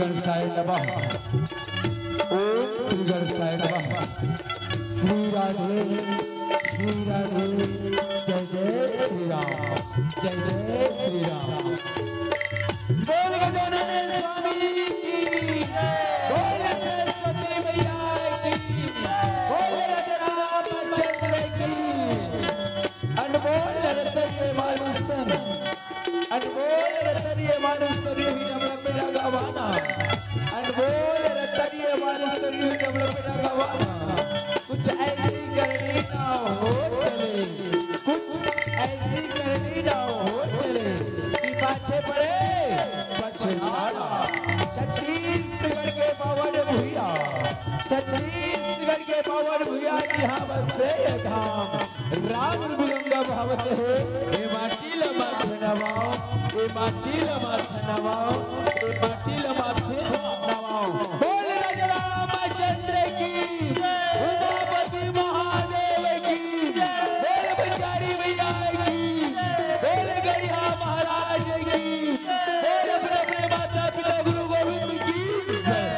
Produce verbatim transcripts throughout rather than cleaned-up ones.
गणेशाय नमः। ओम श्री गणेशाय नमः। श्री राधे, श्री राधे, जय जय श्री राम, जय जय श्री राम। बोल गजानन स्वामी की, बोल सरस्वती मैया की, बोल राजा रामचंद्र की। अनमोल रतन ये मानुष तन, अनमोल रतन ये मानुष तन, ये भी जब लपेटा गवाना। अनमोल रतन ये मानुष तन, ये भी जब लपेटा गवाना। कुछ ऐसी करनी ना हो चले, कुछ ऐसी करनी ना हो चले कि पाछे पड़े पछवाड़ा। छत्तीसगढ़ के पावन भुइया, छत्तीसगढ़ के पावन भुइया, जहाँ बसे ये धाम, राम रूपी गंगा बहावत हे। ए माटी ल माथे नवाओ, ए माटी ल माथे नवाओ, ए माटी ल माथे नवाओ। बोल राजा रामचंद्र की, उमापति महादेव की, बोल भंडारी मैया की, बोल गड़िया महाराज की, बोल अपने अपने माता पिता गुरु गोविंद की जय।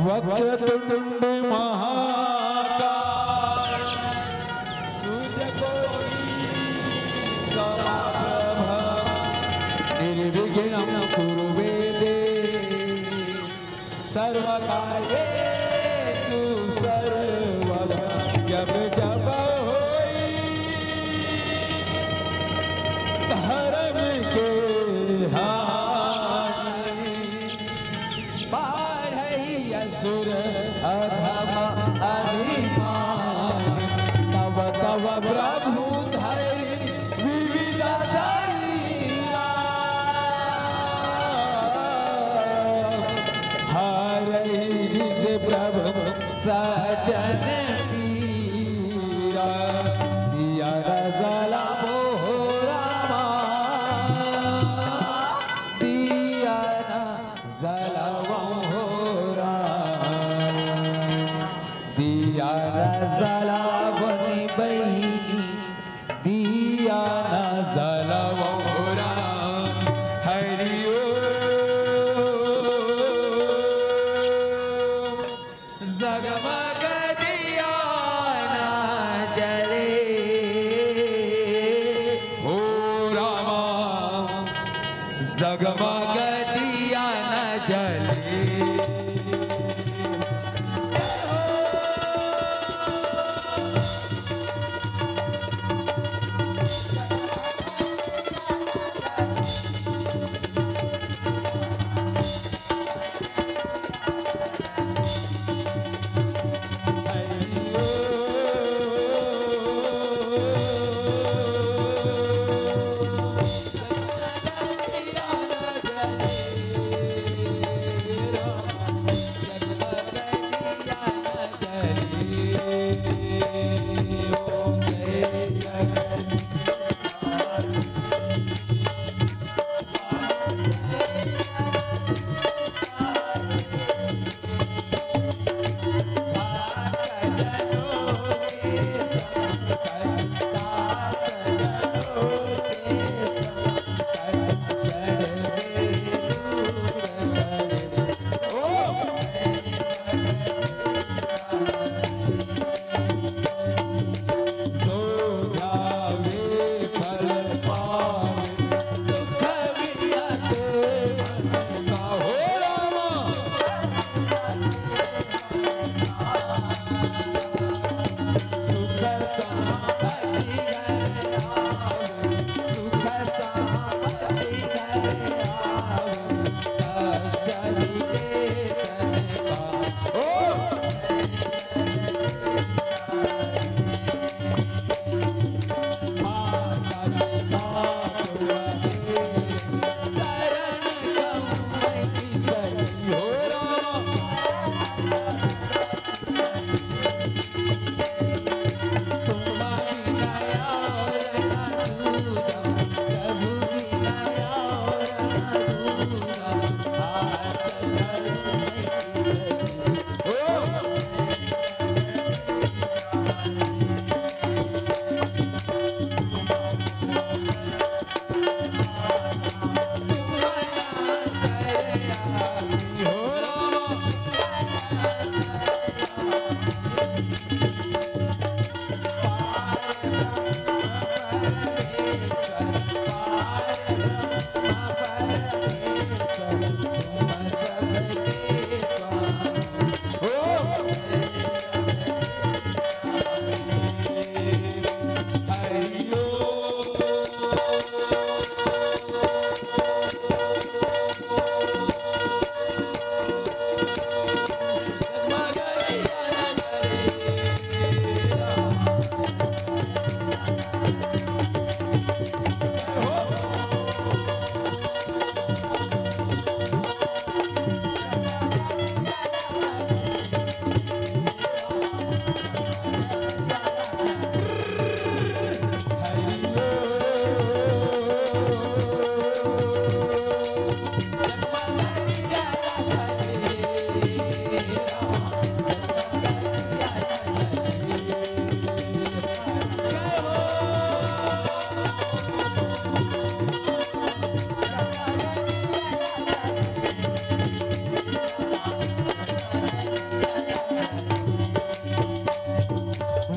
वक्रतुंड महाकाय, सूर्यकोटि समाप्रभ, निर्विघ्नं कुरु मे देव। सर्वकार्येषु सर्वदा जप जप होई, धर्म के हानि। बाढ़ई असुर अधम अभिमान, तब तब प्रभु धरि विविध शरीरा। हरहि जिस प्रभु सजन पीरा, दिया न जलावो हो रामा, दिया न जलावो हो रामा, दिया न जलावो नी बहिनी, दिया न जलावो राम। हरि ओम। जगमग दिया न जले हो रामा, जगमग दिया न जले।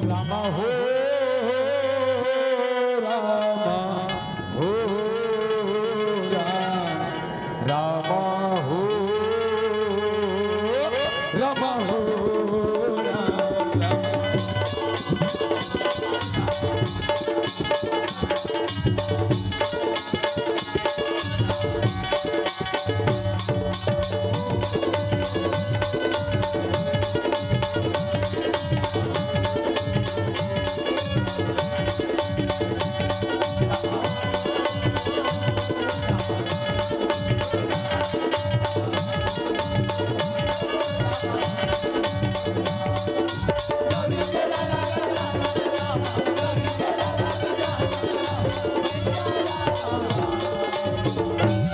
राम हो, राम हो, राम, राम हो, राम हो, राम, राम।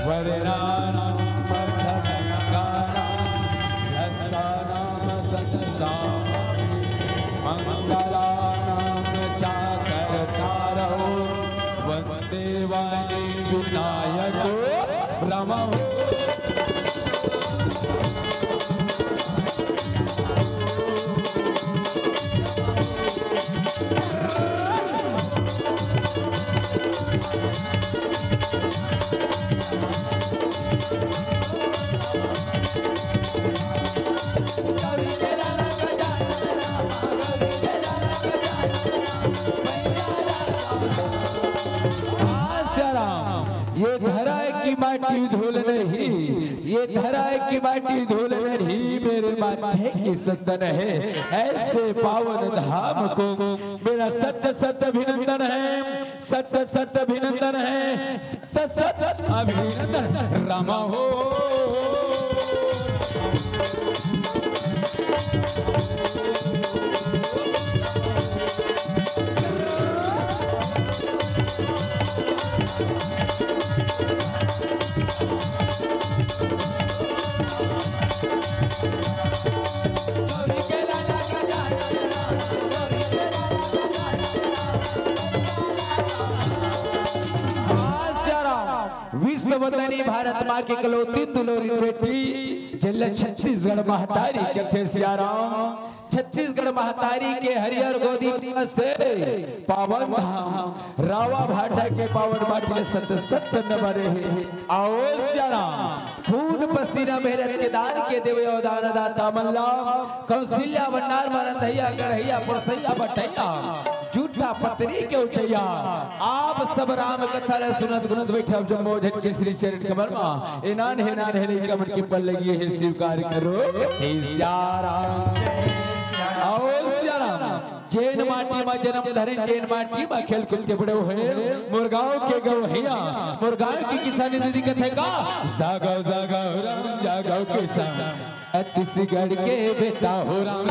वरदानं पथसंगानां यस्सानं सततं मङ्गलानां चाकरतारौ वन्दे वाणी विनायको रमौ। आसाराम, ये धरा की माटी धूल नहीं, ये धरा की माटी धूल नहीं, मेरे माथे की संदन है। ऐसे पावन धाम को मेरा सत सत अभिनंदन है, सत सत अभिनंदन है, सत सत अभिनंदन। राम हो। विश्व वंदनी भारत माँ के इकलौती दुलौरी बेटी, जेला छत्तीसगढ़ महतारी कथे सियाराम। छत्तीसगढ़ महतारी के हरियर गोदी से पावन धाम रावा भाटा के पावन माटी ले सत सत नमन हे। आओ सियाराम, खून पसीना मेहनत के दान के देवे अउ दान दाता मन ला। कौशल्या भंडार मारत हइया, गढ़इया, परसइया, बटइया, जूठा पतरी के उचइया। आप सब राम कथा ला सुनत गुनत बइठे, अब जम्मो झन के श्री चरण कमल मा ए नान्हे नान्हे लइका मन के पल्लगी हे, स्वीकार करो। जय सियाराम। आओ सियाराम। जेन माटी मा जनम धरे, जेन माटी मा खेल कुद के बड़े होए, मोर गाँव के गवहिया, मोर गाँव के किसानी दीदी कथे का, जागो जागो राम जागो किसान, छत्तीसगढ़ के बेटा हो राम।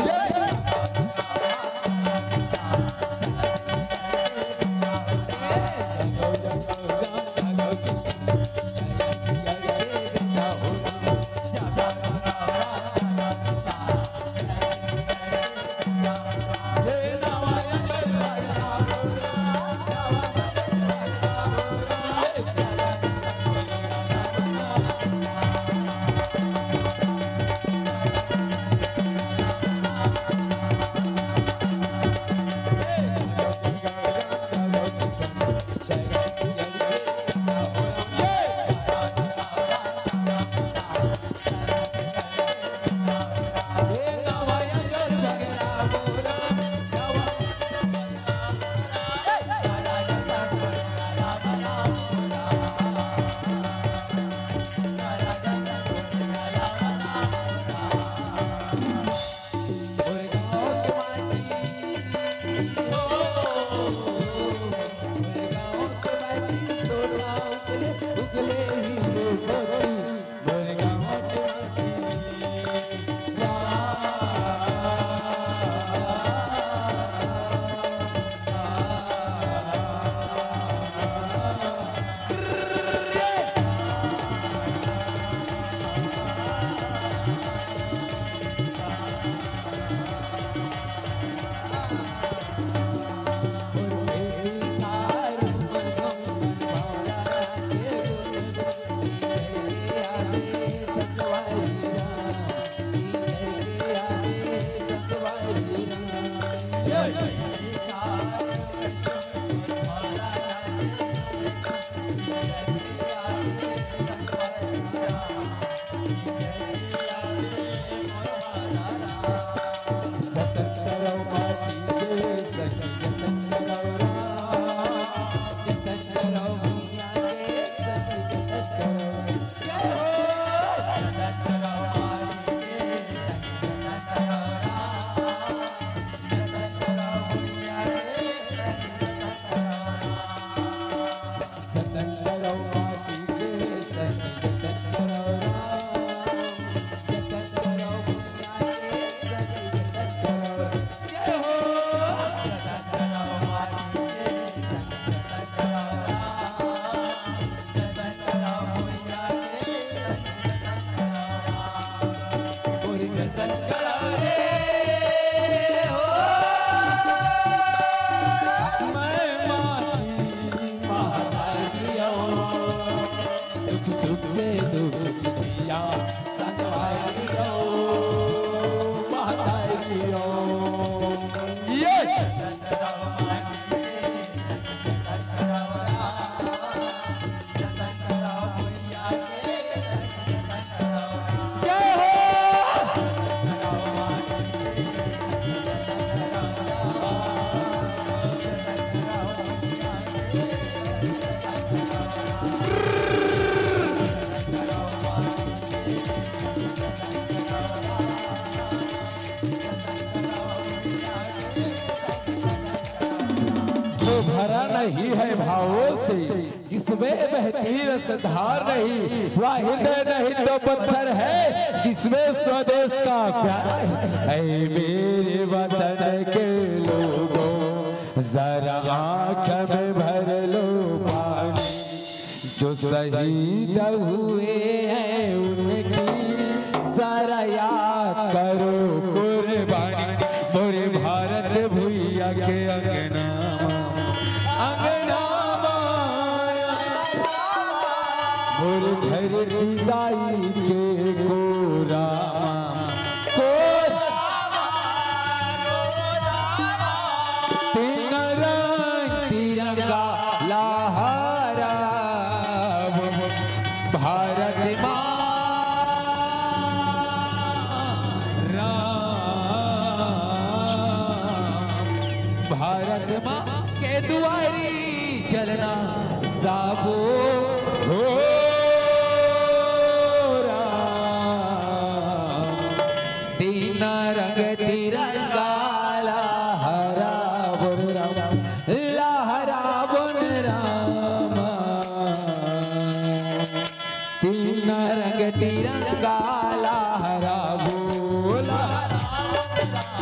जो भरा नहीं है भावों से, जिसमें बहती रसधार नहीं, वह हृदय नहीं तो पत्थर है, जिसमें स्वदेश का प्यार है। ऐ मेरे वतन के लोगों, जरा आँख में भर लो पानी, जो शहीद हुए हैं उनकी जरा याद करो कुर्बानी। मोरे भारत भुइया के अंगना, अंगना, मोर धरती दाई के कोरा मा, कोरा दुआरी चलना जाबो हो राम। तीन रंग तिरंगा लहराबो राम, लहराबो राम। तीन रंग तिरंगा लहराबो, लहराबो।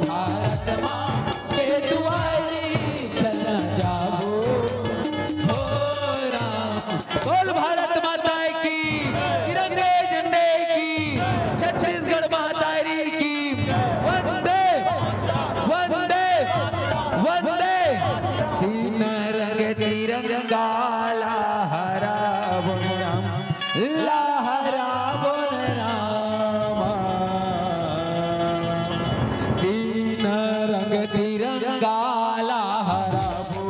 भारत माँ के दुआरी चलना जाबो हो राम। बोल भारत माता की, तिरंगे झंडे की, छत्तीसगढ़ महतारी की। वंदे, वंदे, वंदे। तीन रंग तिरंगा लहराबो राम, लहराबो राम। तीन रंग तिरंगा लहराबो,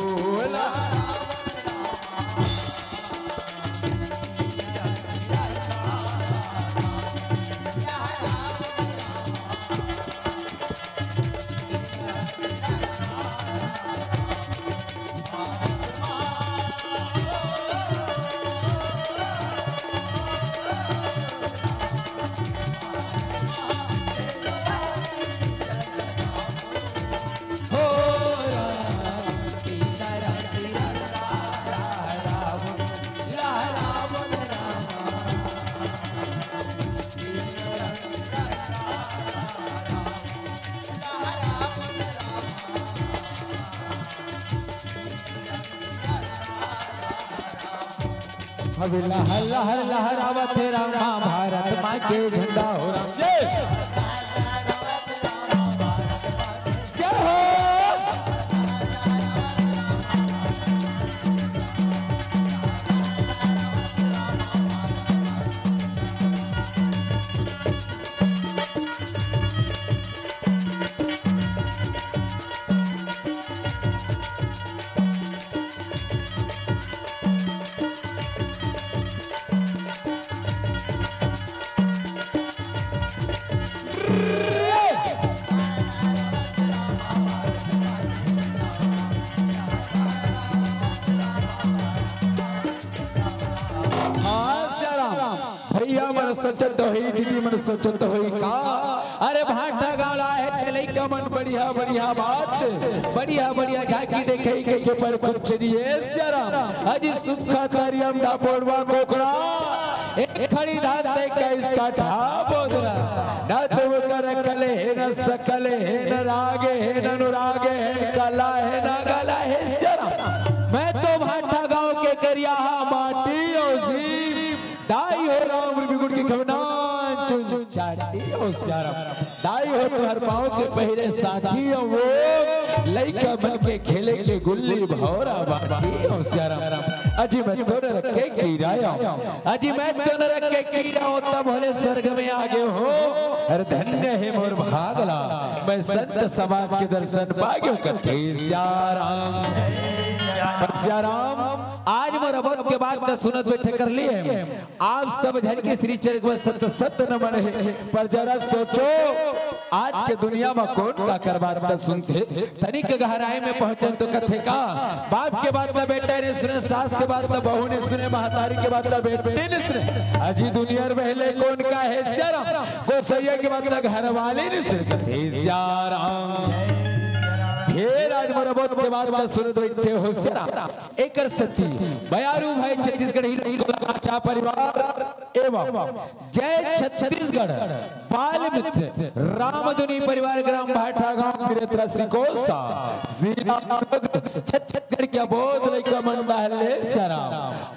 लहराबो। अबे लहर लहर लहरावत हे रामा, भारत माँ के झंडा हो राम। जय। जय हो। हाँ, जय राम। भैया मन सोचत होही, दीदी मन सोचत होही का? अरे भाटा गाँव ला हे ते लइका मन, बढ़िया बढ़िया बात, बढ़िया बढ़िया झांकी देखे के, के पर कुछ नहीं हे सियाराम। अजी सुक्खा तरियम डापोड़वा कोकड़ा, एक खड़ी धान ते का इसका ढाबोदरा। ना तो वो कर कले हे, ना सकले हे, ना रागे हे, ना अनुरागे हे, ना कला हे, ना गला हे सियाराम। मैं तो भाटा गाँव के करिया हा माटी औ जी। दाई हो राम बिगुड़ के खवना चुन चाटी हो सियाराम। दाई हो तुहर पाँव के पहिरे साथी हो वो लइका मन के खेले के गुल्ली भौरा बाटी हो सियाराम। अजी मैं तो नरक के कीरा हो, अजी मैं तो नरक के कीरा हो, तब होले स्वर्ग में आगे हो। अरे धन्य हे मोर भागला, मैं संत समाज के दर्शन पागे हो कथे सियाराम। सियाराम, आज मोर अबोध के बात त सुनत बैठे कर लिए। आप सब झन के श्री चरण में सत सत नमन हे, पर जरा सोचो, आज के दुनिया में कौन काकर बात त सुनथे? तनिक गहराई में पहुंचन तो कथे का, बाप के बात ला बेटा नहीं सुने, सास के बात ला बहू नहीं सुने, महतारी के बात ला बेटे नहीं सुने। अजी दुनिया में पहले कौन का हे सियाराम, गोसैया के बात ला घरवाली नहीं सुने। हे सियाराम, फिर आज मोर अबोध के बात ला सुनत बैठे हो सियाराम। एकर सेती बयारू भाई छत्तीसगढ़ी कोलाचा परिवार एवं जय छत्तीसगढ़ बाल मित्र रामधुनी परिवार ग्राम भाटा गांव बिरेतरा सिकोसा जिला दुर्ग छत्तीसगढ़ के अबोध लइका मन डहले सियाराम।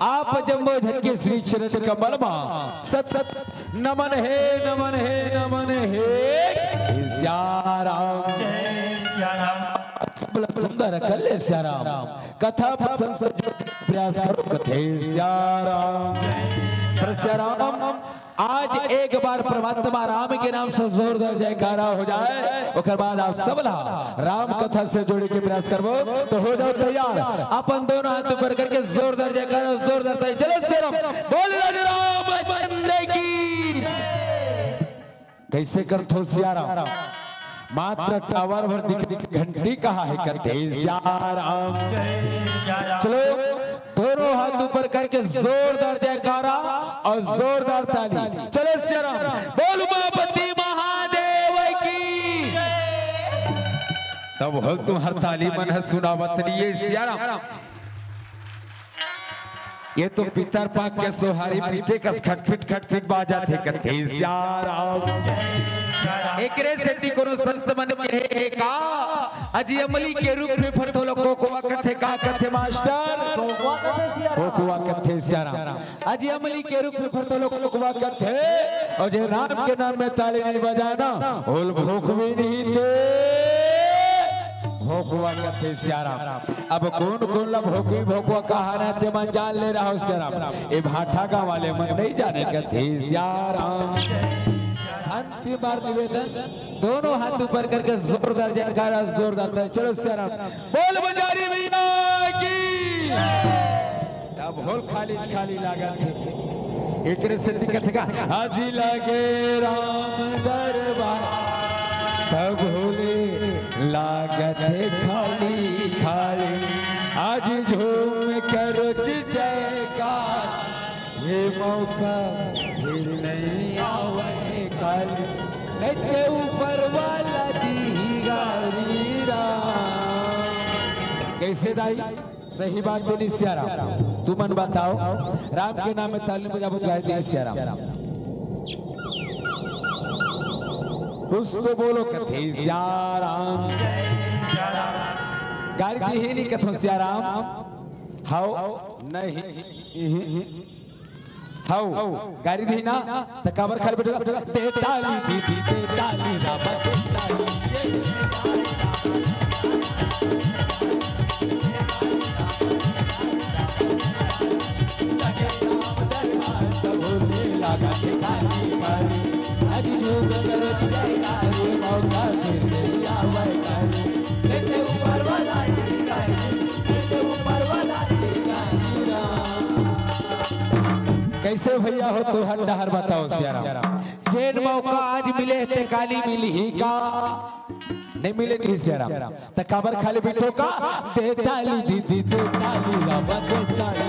आप जम्मो झन के श्री चरण कमल मा सत सत नमन हे, नमन हे, नमन हे। सियाराम। जय सियाराम। सब ला सुंदर कर ले सियाराम। कथा प्रसंग से प्रयास करो कथे सियाराम। सिया राम, आज एक बार परमात्मा राम के नाम से जोरदार जयकारा हो जाए, ओकर बाद आप सब ला राम कथा से जोड़े के प्रयास करबो। तो हो जाओ तैयार, अपन दोनों हाथ ऊपर करके जोरदार जयकारा, जोरदार ताली। चलो सिया राम, बोल राधे राम चंद्र की। कैसे करथो सिया राम? मात्र टावर भर दिख, घंटी कहाँ है करथे सिया राम। चलो, दोनों हाथ ऊपर करके जोरदार जयकारा और जोरदार ताली। चलो सिया राम, बोल उमापति महादेव की। तब हो तुम्हर ताली मन ह सुनावत नहीं है सिया राम। ये तो पितर पाक के सोहारी पीटे कस खटपिट खटपिट बाजत हे करथे सिया राम। एकरे सेती कोनो संत मन कहे हे का, अजी अमली के रूख में फरथो ला कोकवा कथे, का कथे मास्टर? कोकवा कथे सिया राम। कोकवा कथे सिया राम। अजी अमली के रूख में फरथो ला कोकवा कथे, और जे राम के नाम में ताली नहीं बजाना, ओला भोकवी नहीं ते भोकवा कथे सिया राम। अब कोन कोन ला भोकवी भोकवा कहाना ते मन जान ले रहा हो सिया राम। ए भाठा गाँव वाले मन नहीं जाने कथे सिया राम। अंतिम बार निवेदन, दोनों हाथ ऊपर करके जोरदार जयकारा, जोरदार ताली। चलो सिया राम, बोल बंजारी भैया की। अब होल खाली खाली लागत हे। एकरे से दिक्कत का हाजी लागे राम दरबार, तब होले लागत हे खाली खाली। आज झूम कर की जयकार, ये मौका फिर नहीं आवे काली। नैते ऊपर वाला दी गारी राम। कैसे दाई? सही बात बोली सिया राम। तुमन बताओ, राम के नाम में ताली बजाबो तो गाय दी सिया राम। कुछ तो बोलो कथे सिया राम। गारी दी ही नहीं कथो सिया राम। हाओ नहीं। हौ, गारी दी ना, त काबर खाली बैठे? दे ताली दीदी, दे ताली रामा, दे ताली। कैसे भैया हो तुहर डहर बताओ सिया राम। जेन मौका आज मिले हे ते काली मिलही का? नहीं मिले नहीं सिया राम। त काबर खाली बैठो का? दे ताली दीदी, दे ताली रामा, दे ताली।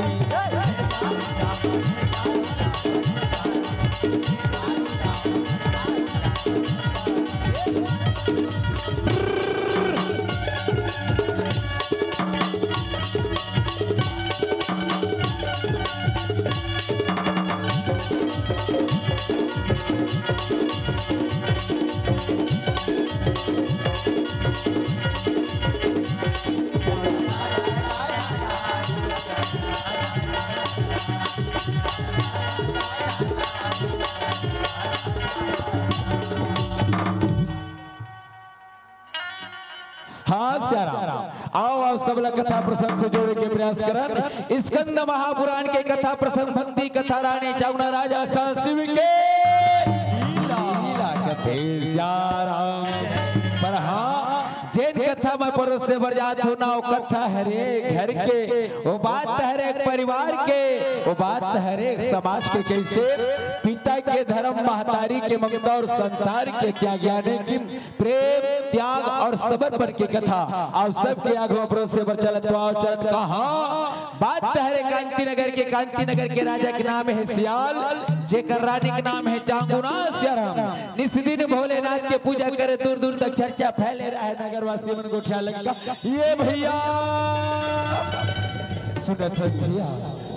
हाँ, सिया राम। आओ, आओ, सब ला कथा प्रसंग से जोड़े के प्रयास करन। स्कंद महापुराण के कथा प्रसंग, भक्ति कथा, रानी चावना राजा सासिव के लीला कथे सिया राम। पर हाँ, जेन कथा में परोसे बर जात हो ना, वो कथा हर एक घर के, वो बात हर एक परिवार के, वो बात हर एक समाज के। कैसे पिता के धर्म, महतारी के ममता और संतान के त्याग, यानी कि प्रेम, त्याग और समर्पण के कथा आप सबके आगू में परोसे बर चलत। तो आओ चलत कहाँ? बात हरे कांति नगर के, कांति नगर के राजा के नाम है सियाल, जेकर रानी के नाम है चांगुना। सिया राम निस दिन भोलेनाथ के पूजा करे, दूर दूर तक चर्चा फैले रहे, नगरवासी मन गोठिया लंका। ये भैया सुनत हस भैया,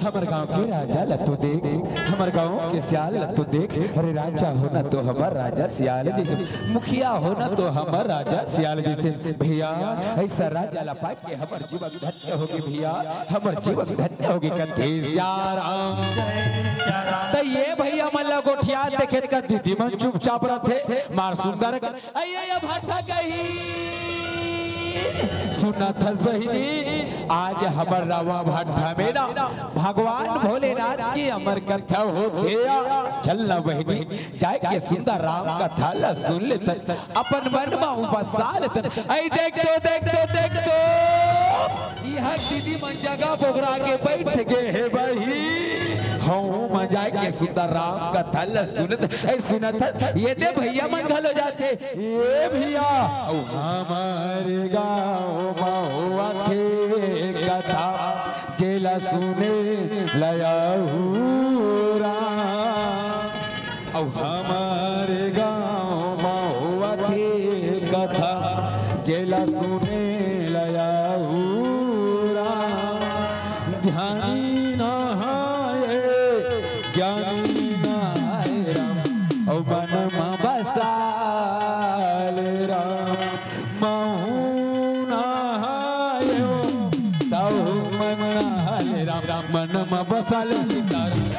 हमर गांव के राजा ल तो देख, हमर गांव के सियाल ल तो देख। अरे राजा हो ना तो हमर राजा सियाल जैसे, मुखिया हो ना तो हमर राजा सियाल जैसे। भैया ऐसा राजा ला पाके हमर जीवन धन्य होगे भैया, हमर जीवन धन्य होगे कथे सिया राम। त ये भैया मन ला गोठिया देखे का दीदी मन चुपचाप रथे, मार सुंदर अइया भाषा कही। सुनत हस बहिनी, आज हमर रावा भाठा में ना भगवान भोलेनाथ के अमर कथा होथे। चल ना बहिनी, जाय के सुंदर राम कथा ला सुन लेथन, अपन मन मा बसा लेथन। अई देख तो, देख तो, देख तो, इहाँ दीदी मन जगह बोगरा के बैठ गे हे बहिनी। हूँ, मैं जाय के सुंदर राम कथा ला सुनत, ए, सुनत हस, ये दे भैया मन घलो जाथे। ए भैया, अउ हमर गाँव म होवथे कथा, जेला सुने ल आहू राम। अउ हमर गाँव म होवथे कथा, जेला सुने ल आहू राम। ध्यानी नहाए, ज्ञानी नहाए राम, अउ मन म बसा ले राम। महूँ नहाए, तहूँ मन नहा ले राम, मन म बसा ले सीताराम।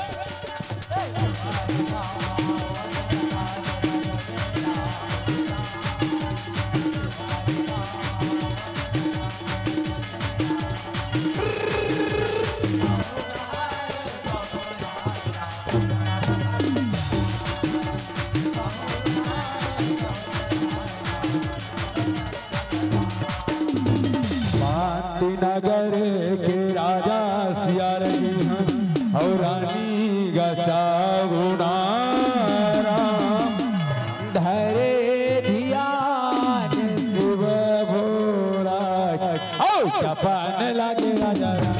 शांति नगर के राजा सियार जी हन, अउ रानी गा सागुना राम। धरे धियान शिव भोरा, अउ चपन लागे राजा राम।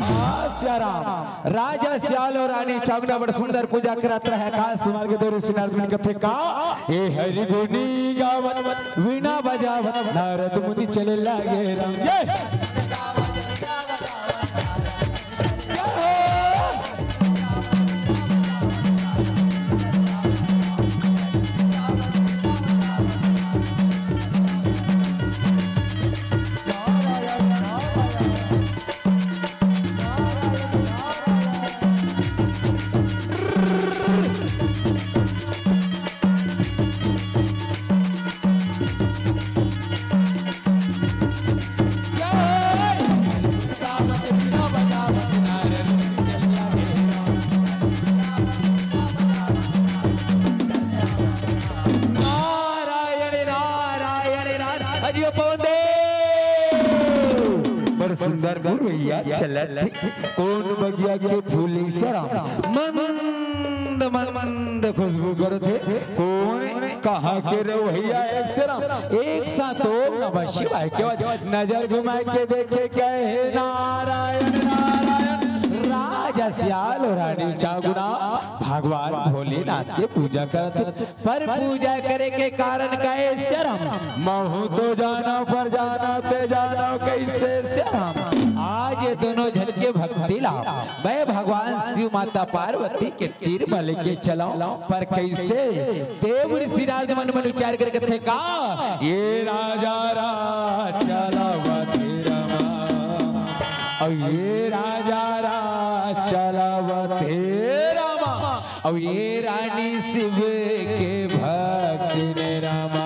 हाँ, सियाराम। राजा सियाल अउ रानी चागुना बड़ सुंदर पूजा करत रहे। का सुनार के दो ऋषि नारद मुनि कथे का, ए हरि गुनी गावत, वीणा बजावत, नारद मुनि चले लागे राम। ये नारायण, नारायण, नारायण। अजियो पवन देव। बड़ सुंदर गुरु भैया चलत हे। कोन बगिया के फूल ए राम? मंद, मंद खुशबू करत हे। कोन कहाँ के रवैया ए राम? एक साथ ओम नमः शिवाय के बाद नजर घुमाए के देखे कहे नारायण, नारायण। राजा सियाल अउ रानी चागुना भगवान भोलेनाथ के पूजा करत हे। पर पूजा करे के कारण का ए राम? महूँ तो जानव, पर जानव ते जानव कइसे ए राम? आज ये दोनों झन के भक्ति ला मैं भगवान शिव माता पार्वती के तीर म लेके चलव, पर कइसे? देव ऋषि नारद मन म विचार करे कथे का, ए राजा राज चलावत हे रामा, अउ ए राजा राज चलावत हे रामा, अउ ए रानी शिव के भक्तिन ए रामा,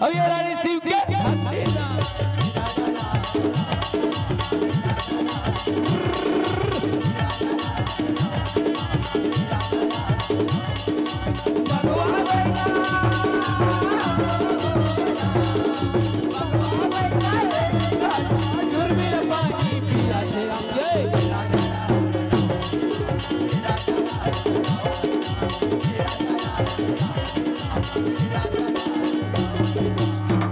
अउ ए रानी शिव के भक्तिन ए रामा।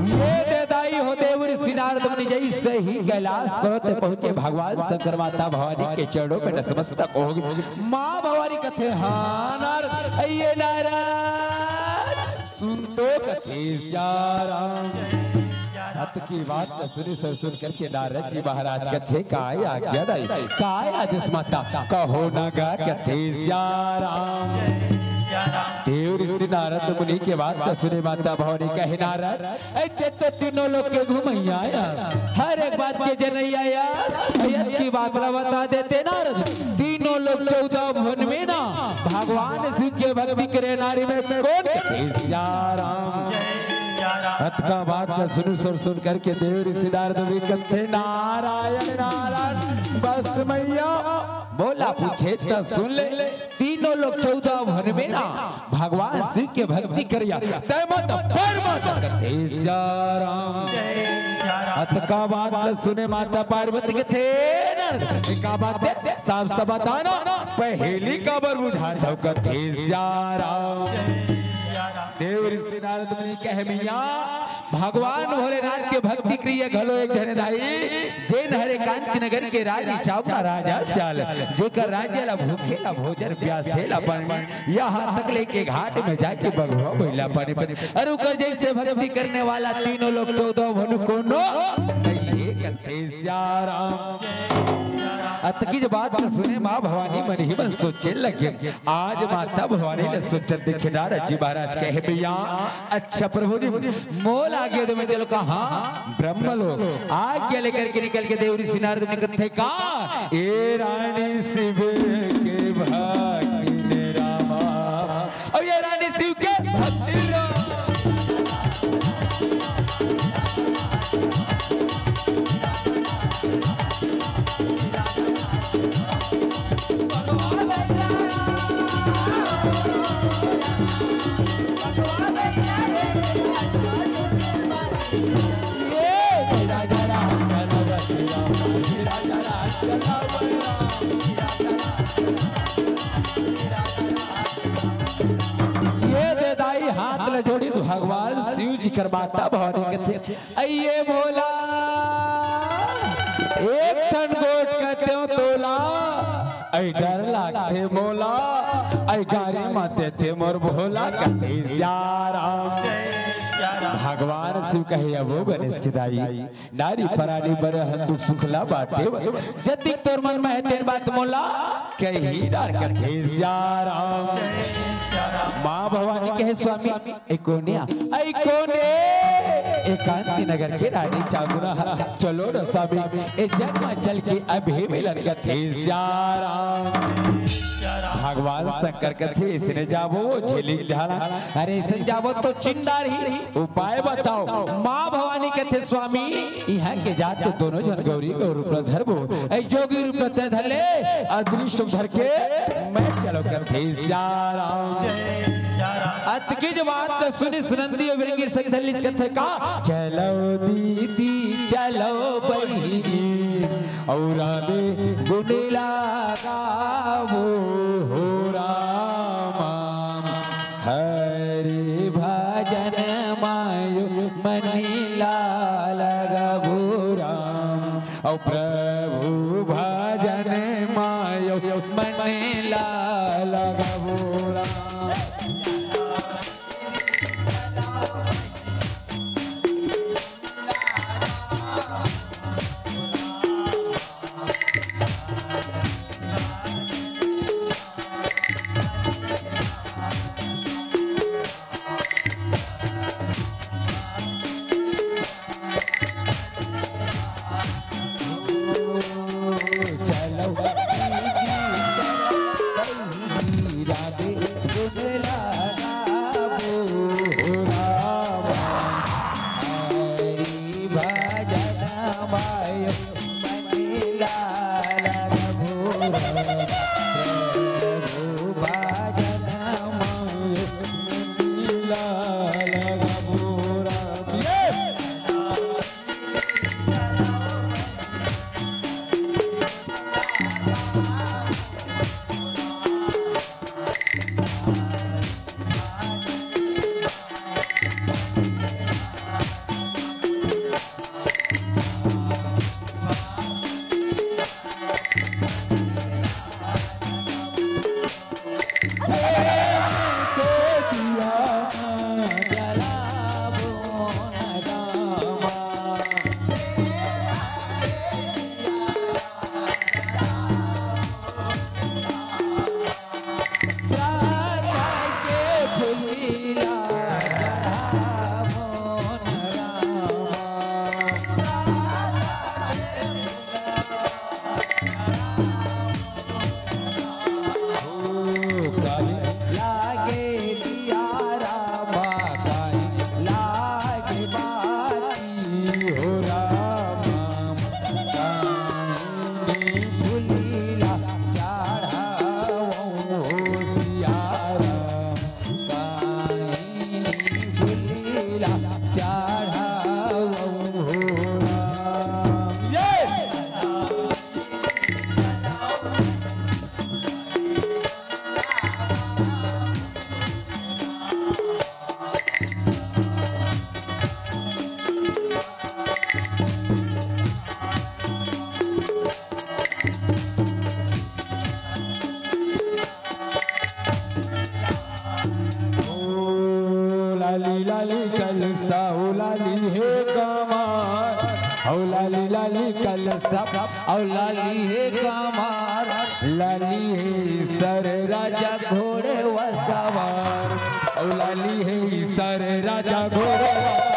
ये दे दाई हो देव ऋषि नारद मुनि जइसे ही कैलाश पर्वत पहुंचे, भगवान शंकर माता भवानी के चरणों में नतमस्तक हो गए। माँ भवानी कथे, हाँ नारद, ये नारद, सुन तो कथे सियाराम। की बात ल सुनिस अउ सुन करके नारद जी महाराज कथे, "काय आज्ञा दाई, काय आदेश माता, कहो ना गा," कथे सियाराम। देव ऋषि नारद मुनि के बात ल सुने माता भवानी कहे, "नारद, अइसे तो तीनों लोग के घुमैया आय, हर एक बात के जनैया आय, अयत की बात ला बता देते नारद, तीनों लोग चौदह भुवन में ना भगवान शिव के भक्ति करे नारी में कोन?" कथे सियाराम। अतका बात ल सुन, सुन, सुन करके देव ऋषि नारद भी कथे, "नारायण, नारायण, बस मैया, मोला पूछे त सुन ले, तीनों लोग चौदह भुवन में ना भगवान शिव के भक्ति करिया, तै मत पर मत," कथे सियाराम। अतका बात ल सुने माता पार्वती कथे, "नारद, का बात हे? साफ साफ बता ना, पहेली काबर बुझात हव?" कथे सियाराम। देव ऋषि नारद मुनि कहे, "मैया, भगवान भोलेनाथ के भक्ति करिया घलो एक झने दाई, जेन हरे कांति नगर के रानी चावड़ा राजा सियाल, जेकर राज्य ला भूखे ला भोजन, प्यासे ला पानी, यहाँ तक लेके घाट में जाके बघवा बइला पानी पानी, अरे ओकर जइसे भक्ति करने वाला तीनों लोग चौदह भुवन कोनो नइ हे," कथे सियाराम। अतकी जब बात सुने माँ भवानी मन ही मन सोचे लगे, आज माता भवानी ल सोचत देखे नारद जी महाराज कहे, "मैया, अच्छा प्रभु जी, मोला आज्ञा दे, मैं चलो कहाँ? ब्रह्मलोक।" आज्ञा लेकर के निकल के देव ऋषि नारद मुनि कथे का, "ए रानी शिव के भक्तिन रामा।" अउ ये रानी शिव के भक्तिन रामा। ये दे दाई हाथ ल जोड़ी भगवान शिव जी कर माता भवानी कथे, "अइए भोला, एक ठन गोठ कथे तोला, अइ डर लागथे मोला, अइ गारी मत देथे मोर भोला," कथे सियाराम। भगवान शिव कहे, "अबो गणेश के दाई, नारी परानी बर हन दुख सुख ला बांटे बर। जतिक तोर मन में हे तेन बात मोला कहि डार," कथे सियाराम। माँ भवानी कहे, "स्वामी, ए कोन ए? ए कोन ए?" "ए कांति नगर के रानी चामुंडा, चलो न स्वामी, ए जग म चल के अभी मिलन," कथे सियाराम। भगवान शंकर कथे, "इसने जाबो वो झिलिक ढाला, अरे इसने जाबो तो चिन्ह डारही।" उपाय बताओ। माँ भवानी कथे, "स्वामी, इहाँ के जात तो दोनों झन गौरी गौर रूप ल धरबो, अइ जोगी रूप ल तैं धर ले, अदृश्य रूप धर के मैं चलो," कथे सियाराम। अतकी जो बात ल सुनिस नंदी अउ भृंगी संग धर लिस कथे का, "चलो दीदी चलो बहिनी, अउ रामे गुण ला गावो हो रामा।" हरि भजन मायो मन ला लगबो राम, अउ प्रभु भजन मायो मन ला लगबो राम। चलो राधे गुण लगाबो राम। हरि भजन मायो मन ला लगबो राम। प्रभु भजन मायो मन ला लगबो राम। ये अउ लाली हे कमार, अउ लाली लाली कलसा, अउ लाली हे कमार, लाली हे सर राजा घोड़े सवार, अउ लाली हे सर राजा घोड़े सवार।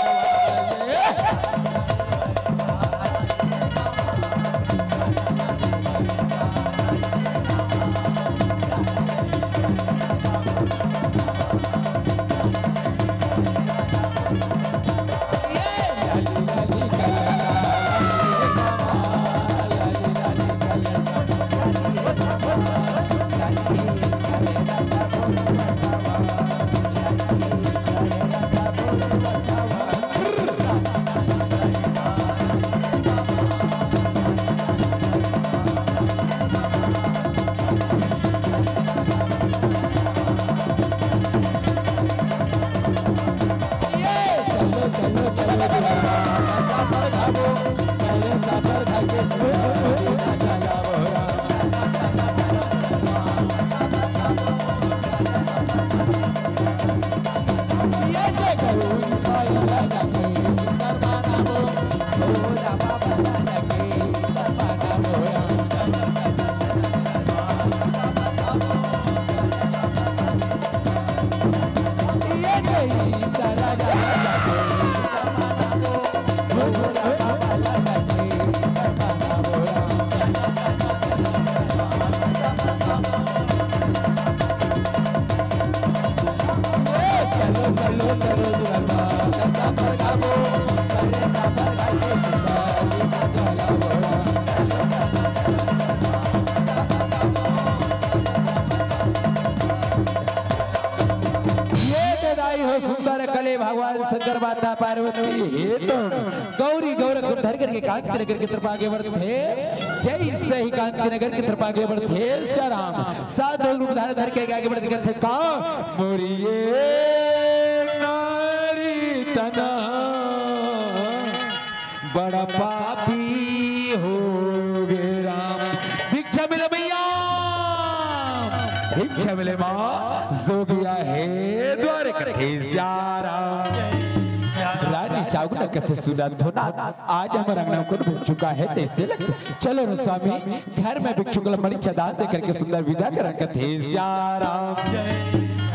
ये तो दाई हो सुंदर कले भगवान शंकर माता पार्वती हे तो गौरी गौरख धर करके कांति नगर की तरफ आगे बढ़त हे। जैसे ही कांति नगर की तरफ आगे बढ़त हे, सिया राम साधु रूप धारण धर के आगे बढ़त हे। का मोरिये नारी तना बड़ा पापी हो गे राम। भिक्षा मिले मैया, भिक्षा मिले माँ, जोगिया हे द्वारे कथे सिया राम। रानी चाउर कथे सुनत हो ना, आज हमर अंगना कौन भिक्षुक आए हे तैसे लगथे। चलो रे स्वामी, घर में भिक्षुक ल मणि चंदा दे करके सुंदर विदा करन कथे सिया राम।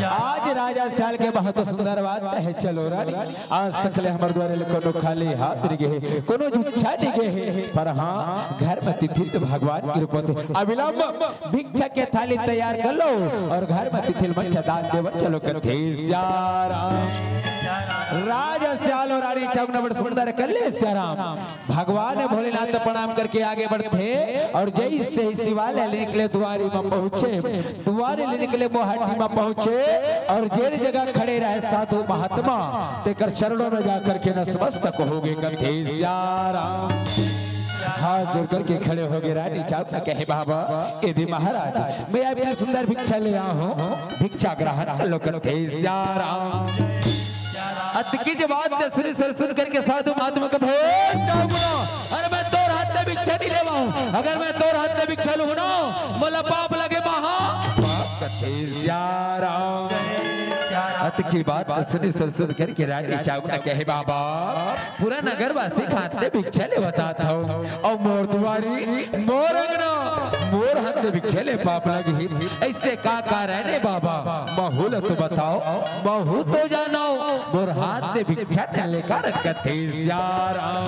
आज राजा सियाल के बहुत सुंदर बात हे। चलो रानी, आज तक ले हमर द्वारे ले कोनो खाली हाथ नइ गे हे, कोनो जुच्छा नइ गे हे, पर हाँ, घर में तिथिल तो भगवान के रूप होथे। अविलंब भिक्षा के थाली तैयार कर लो अउ घर में तिथिल मणि चंदा दे बर चलो कथे सिया राम। राजा सियाल अउ रानी चाउर बड़ सुंदर कर ले सिया राम। भगवान भोलेनाथ प्रणाम करके आगे बढ़त हे अउ जैसे ही शिवालय ले निकले, दुआरी में पहुंचे, दुआरी ले निकले, मोहाटी में पहुंचे अउ जेन जगह खड़े रहे साधु महात्मा, तेकर चरणों में जा करके नतमस्तक हो गे कथे सिया राम। हाथ जोड़ करके खड़े हो गे रानी चाउर कहे, बाबा, ए दे महाराज, मैं आपके सुंदर भिक्षा ले आया हूँ, भिक्षा ग्रहण कर लो कथे सिया राम। अतकी जो बात सुनी, सुन करके साधु महात्मा कथे, "हे चाउर, अरे मैं तोर हाथ ले भिक्षा नइ लेवंव, अगर मैं तोर हाथ ले भिक्षा लूँ ना, मोला पाप लगे महा पाप कथे सिया राम।" अतकी बात सुनी, सुन करके रानी चाउर कहे, बाबा, पूरा नगरवासी के हाथ ले भिक्षा लेवत हंव अउ मोर दुआरी, मोर अंगना, मोर हाथ ले भिक्षा ले पाप लगही। अइसे का कारण हे बाबा? महू ल तो बताओ, महू तो जानव, मोर हाथ ले भिक्षा नइ ले कारण कथे सिया राम।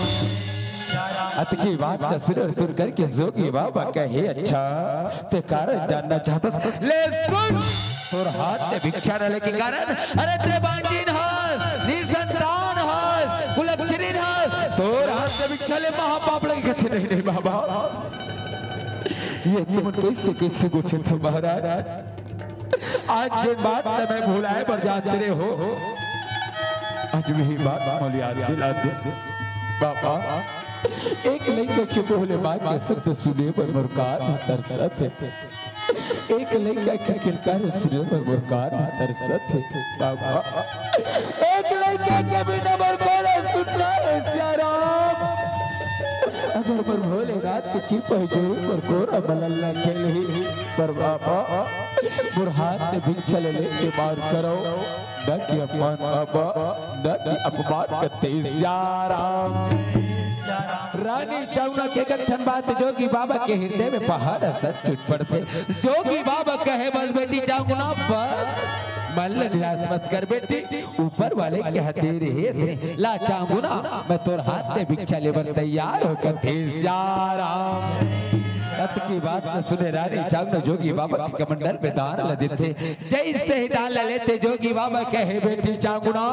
अतकी बात ल सुन करके जोगी बाबा कहे, अच्छा, तैं कारण जानना चाहत हस? ले सुन, तोर हाथ ले भिक्षा नइ ले के कारण, अरे तैं बांझिन हस, निसंतान हस, कुलच्छिनिन हस, तोर हाथ ले भिक्षा ले महापाप लगही कथे। नहीं, नहीं बाबा, ये तुमन कइसे, कइसे गोठियाथव महाराज? आज जेन बात ल मैं भुलाए बर जात रहेंव, आज वही बात मोला याद दिला दे बाबा। एक लइका के बोले माँ के शब्द सुने बर मोर कान ह तरसत हे। एक लइका के किलकार सुने बर मोर कान ह तरसत हे बाबा। एक लइका के बिना मोर कोरा सुनना हे सिया राम। अगर मोर भोलेनाथ के कृपा होही जरूर मोर कोरा मलल न खेलही। पर बाबा, मोर हाथ ले भिक्षा ले लेके मार करो, न कि अपमान बाबा, न कि अपमान कथे सियाराम। रानी चांगुना के कत्थन बात जोगी बाबा के हृदय में पहाड़ असन टूट पड़थे। जोगी बाबा कहे, "बस बेटी चांगुना, बस मन ल निराश मत कर बेटी, ऊपर वाले कहते रहे थे, ला चांगुना, मैं तोर हाथ ले भिक्षा लेबर तैयार हो," कथे सियाराम। अतकी बात ल सुने रानी चांगुना जोगी बाबा के कमंडल में दान ल देथे। जैसे ही दान ल लेथे जोगी बाबा कहे, "बेटी चांगुना,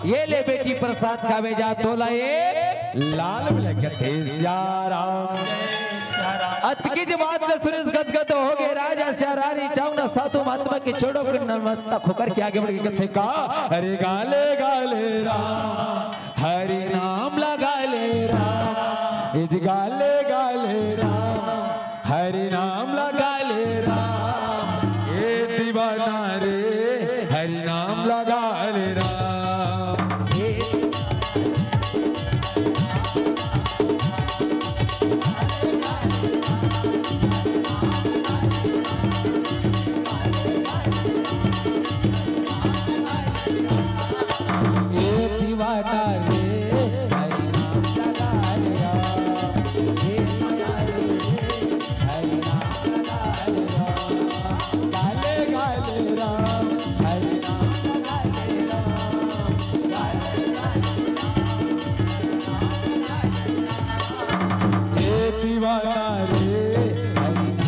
ये ले बेटी प्रसाद खावे जा, तोला एक लाल मिले," कथे सियाराम। अतकी जब बात ल सुनिस गदगद हो गे राजा सिया। रानी चांगुना साधु महात्मा के चरणों के नमस्तक होकर के आगे बढ़ के कथे का, "अरे गाले गाले राम, हरि नाम लगा ले राम, इज गाले गाले राम, हरि नाम लगा ले राम, ए दीवाना रे, हरि नाम लगा ले राम।" ए दीवाना रे, हरि नाम लगा ले राम। ए माया रे, हरि नाम लगा ले राम। गाले गाले राम, हरि नाम लगा ले राम। गाले गाले राम, हरि नाम लगा ले राम। ए दीवाना रे, हरि नाम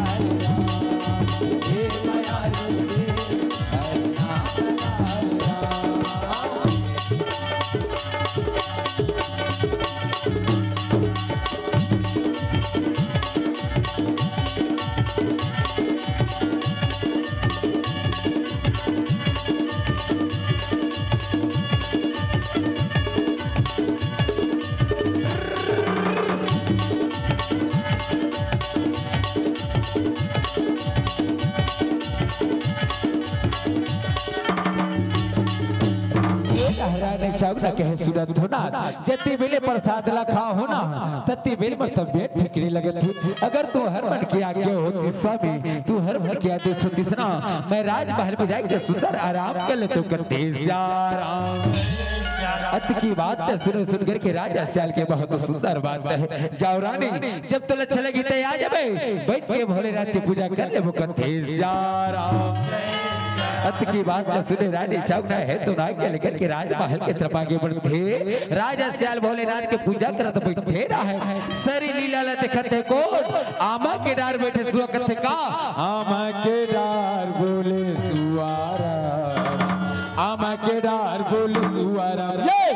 लगा ले राम। ए माया रे, हरि नाम लगा ले राम। ये कहरा ने चांगुना कहे सुनत हो ना, जति बेले प्रसाद ला खाहूं ना, तति बेले मोर तबियत ठीक नइ लगत हे। अगर तुंहर मन के आज्ञा होतिस स्वामी, तुंहर मन के आदेश होतिस ना, मैं राजमहल में जाके सुंदर आराम कर लेतेंव, कथे सियाराम। अतकी बात ल सुने सुन करके राजा सियाल के बहुत सुंदर बात हे। जाओ रानी, जब तोला अच्छा लगही त आ जाबे, बइठ के भोलेनाथ के पूजा कर लेबो, कथे सियाराम। अतकी बात ल सुने रानी चांगुना हे तो ना के लेकर के राजमहल के तरफ आगे बढ़थे। राजा सियाल भोलेनाथ के पूजा करत बइठे रहे। सारी लीला ल देखत हे कोन? आमा के डार बइठे सुआ कथे का? आमा के डार बोले सुआ राम, आमा के डार बोले सुआ राम। ये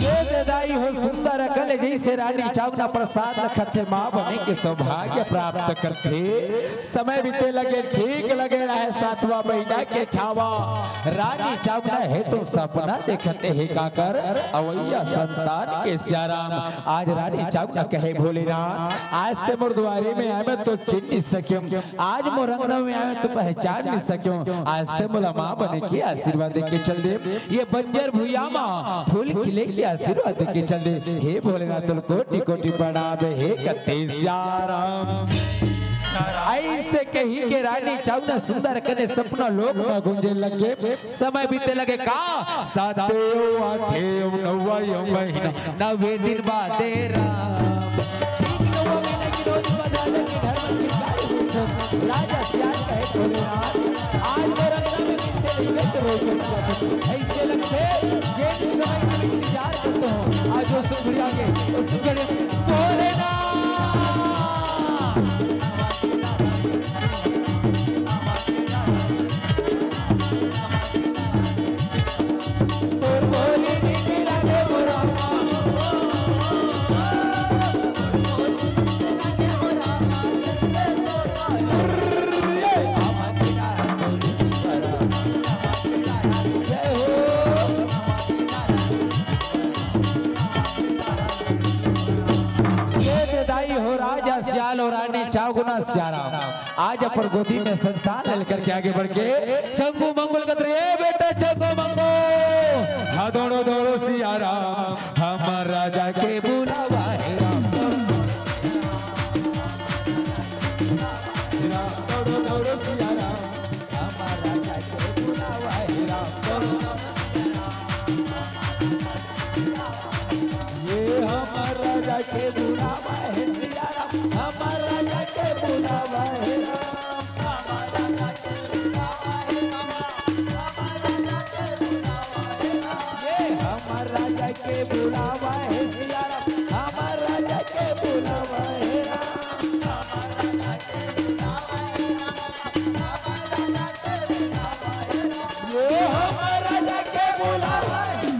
ये दे दाई हो सुंदर अकन, जइसे रानी चांगुना प्रसाद ल खाथे, माँ बने के सौभाग्य प्राप्त करथे। समय बीते लगे, ठीक लगे रहे सातवां महीना के छाँव। रानी चांगुना हे तो सपना देखत हे काकर, अवइया संतान के सियाराम। आज रानी चांगुना कहे भोलेनाथ, आज ते मोर दुवारी में आए, मैं तो चिन्ह नइ सकेंव। आज मोर अंगना में आए तो पहचान नइ सकेंव। आज ते मोला माँ बने के आशीर्वाद देके चल दे। ये बंजर भुइयां मा फूल खिले के आशीर्वाद देके चल दे। हे भोलेनाथ, तोला कोटि कोटि प्रणाम हे, कथे सियाराम। अइसे कहि के रानी चांगुना सुंदर अकन सपना लोक मा गूंजे लगे। समय बीते लगे का? सातेव, आठेव, नौवां महीना, नवे दिन बादे राम। ठीक नौवां महीना के रोज बजा लेके घर में चिल्ला रहे थे। राजा सियाल कहे, "भोलेनाथ, आज मोर अंगना में कइसे नइ गए तो रोज बजा दे।" अइसे लगथे, जेन समय के इंतजार करत हों, आज वो सुघड़ी आगे, वो सुघड़ी भोलेनाथ। सियाल और रानी चौगुना सियाराम आज अपन गोदी में संतान लेकर के आगे बढ़ के चंगू मंगू ल कथे, ए बेटा चंगू मंगू, हाँ दौड़ो दौड़ो सियाराम, हमर राजा के बुलावा हे राम। राम दौड़ो दौड़ो सियाराम, हमर राजा के बुलावा हे राम। ये हमर राजा के बुलावा हे सियाराम, हमर राजा के बुलावा हे राम। ये हमर राजा के बुलावा हे सियाराम, हमर राजा के बुलावा हे राम। ये हमर राजा के बुलावा हे।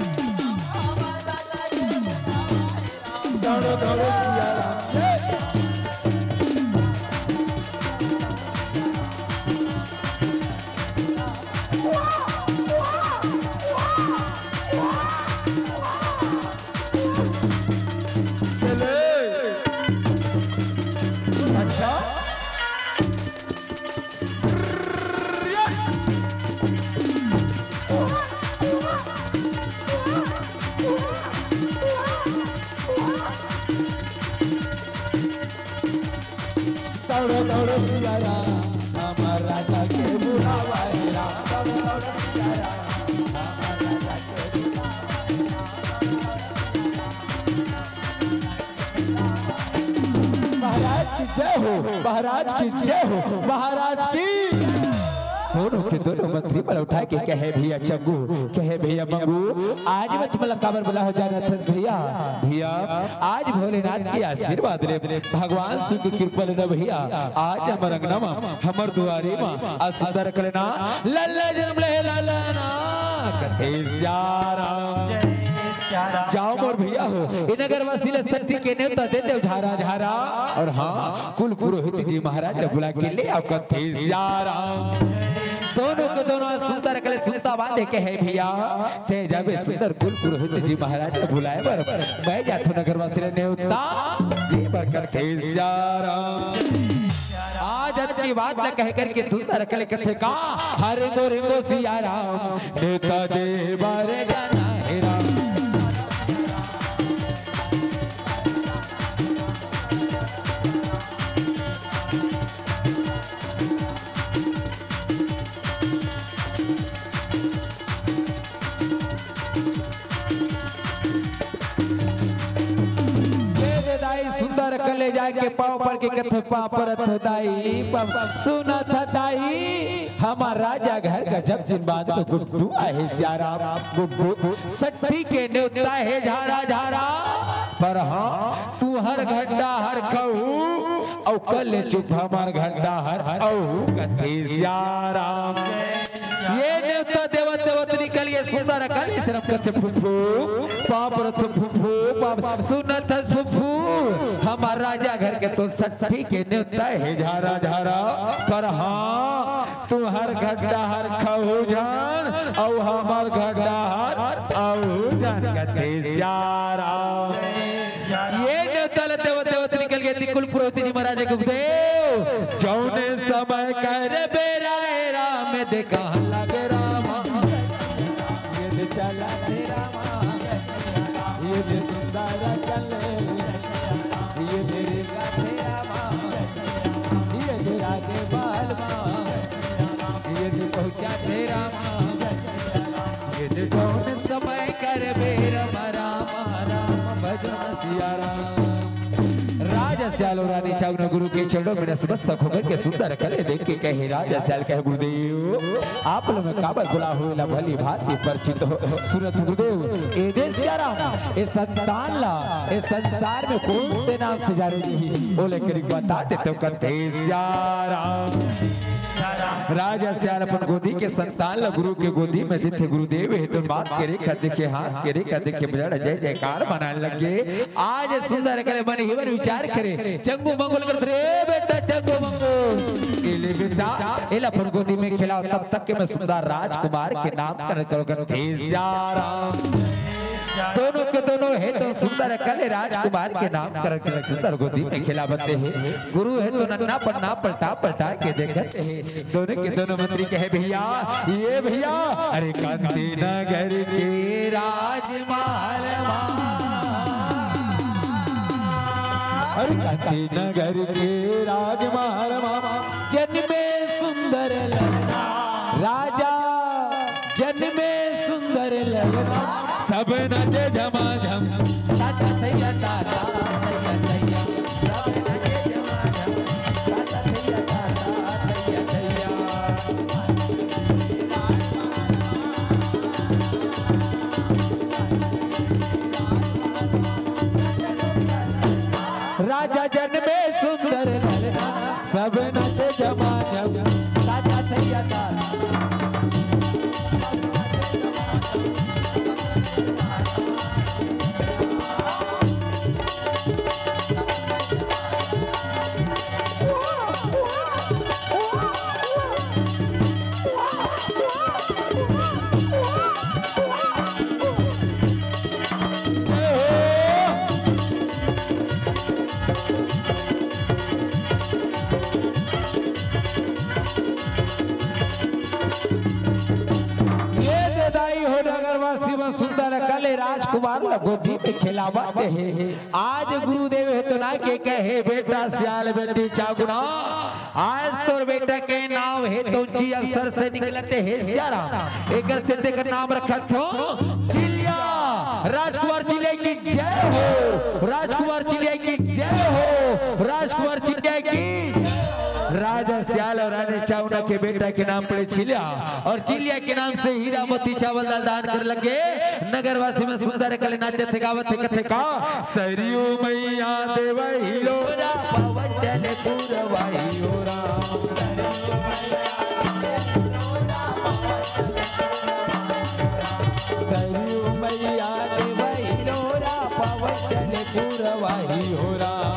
दौड़ो, दौड़ो, सियाराम। चले। अच्छा। दौड़ो, दौड़ो, सियाराम, हमर राजा के बुलावा हे राम। दौड़ो, दौड़ो, सियाराम, हमर राजा के बुलावा हे राम। महाराज की जय हो, महाराज की जय हो, महाराज की। दोनों के दोनों मंत्री मन उठा के कहे, भैया चंगू, कहे, भैया मंगू, आज मैं तुमला काबर बुलाए हँव जानत हस भैया? भैया, आज भोलेनाथ के आशीर्वाद ले, भगवान शिव के कृपा ले ना भैया, आज हमर अंगना म, हमर दुआरी म, आज सुंदर कलेना, लल्ला जनम ले लल्ला ना, कथे सियाराम। जाओ मोर भैया हो, ए नगरवासी ल सट्ठी के नेवता दे देव झारा झारा। अउ हाँ, कुल पुरोहित जी महाराज ल बुला के ले आव कथे सियाराम। दोनों के दोनों सुंदर कले सुनता बांधे कहे भैया, तैं जाबे सुंदर कुल पुरोहित जी महाराज ल बुलाए बर, मैं जाथों नगरवासी ल नेवता दे बर कथे सियाराम। आज अतकी बात ल कहे करके सुंदर कले कथे का, हरे गोरे गो सियाराम। नेता दे बर जाना हे राम। दे दे दाई सुंदर कले जाके पाँव पर के कथे पाँव परत दाई, पाँव सुनत दाई। हमर राजा घर का जब दिन बाद में गुड्डू आहे सियाराम, गुड्डू सट्ठी के नेवता हे झारा झारा। पर हाँ, तुहर घड्डा हर खहू, अउ कले चुप हमर घड्डा हर अहू कथे सियाराम। ये नेवता देवत देवत निकल ये सुंदर कले सिरम कथे फुफू, पाँव परत फुफू, पाँव सुनत फुफू। हमर राजा घर के तो सट्ठी के नेवता हे झारा झारा। पर हाँ, तुहर घड्डा हर खहू झन, अउ हमर घड्डा हर अहू झन कथे सियाराम। ये नेवता ल देवत देवत निकल गे ती कुल पुरोहित जी महाराज के देव। जौने समय कर बेरा हे राम देखा लगे रामा। ये दे चला थे रामा, ये दे सुंदर चले, ये दे रे गाथे रामा, ये दे राजे बाल मा, ये दे पहुंचा थे रामा, ये दे कौन समय कर बेर मा रामा राम भजना सिया राम। राजा सियाल अउ रानी चावना गुरु के चरणों में नतमस्तक होकर के सुंदर कले देख के कहे, राजा सियाल कहे, गुरुदेव, आप लोग में काबर बुला हो, ला भली भांति परिचित हो। सुनत गुरुदेव, ए दे सिया राम, ए संतान ला, ए संसार में कौन से नाम से जाने नहीं, ओ लेकर एक बता दे तो कथे सिया राम। राजा सियाल अपन गोदी के संतान ला गुरु के गोदी में देथे। गुरुदेव, हे तो बात के रेखा देखे, हाथ के रेखा देखे, बजड़ जय जयकार मनाने लग गे। आज सुंदर करे मन ही मन विचार करे, चंगू मंगू ल कथे रे बेटा चंगू मंगू, ए ले बेटा, एला अपन गोदी में खिलाओ, तब तक के मैं सुंदर राजकुमार के नामकरण करो कथे सिया राम। दोनों के दोनों हे तो सुंदर अकन ले राजकुमार के नाम करके सुंदर गोदी में खेलावत हे। गुरु हे तो नन्ना पन्ना पलटा पलटा के देखत हे। दोनों के दोनों मंत्री कहे, "भैया, ये भैया, अरे कांति नगर के राजमहल मा, अरे कांति नगर के राजमहल मा, जनमे सुंदर ललना राजा।" जनमे सुंदर ललना, सब नाचे झमाझम। ताता थैया, ताता थैया, थैया। सब नाचे झमाझम। ताता थैया, ताता थैया, थैया। राजा जनमे सुंदर ललना, सब नाचे झमाझम। ताता थैया, ताता। ये दे दाई हो नगरवासी मन सुंदर अकन ले राजकुमार ल गोदी में खेलावत हे। आज गुरुदेव हे तो ना के कहे, "बेटा सियाल बेटी चागुना, आज तोर बेटा के नाम हे तो ऊंची अक्षर से निकलत हे सियाराम।" एकर से तेकर नाम रखत हो चिलिया। राजकुमार चिलिया की जय हो, राजकुमार चिलिया की जय हो, राजकुमार चिलिया की। राजा सियाल और रानी चावना के बेटा के नाम पड़े चिलिया, और चिलिया के नाम से हीरा मोती चावल दाल दान करे लगे। नगरवासी मन सुंदर अकन ले नाचत हे, गावत हे, कथे का, सरयू मैया देवहिलो रा, पवन चले पुरवाई हो राम। सरयू मैया देवहिलो रा, पवन चले पुरवाई हो राम।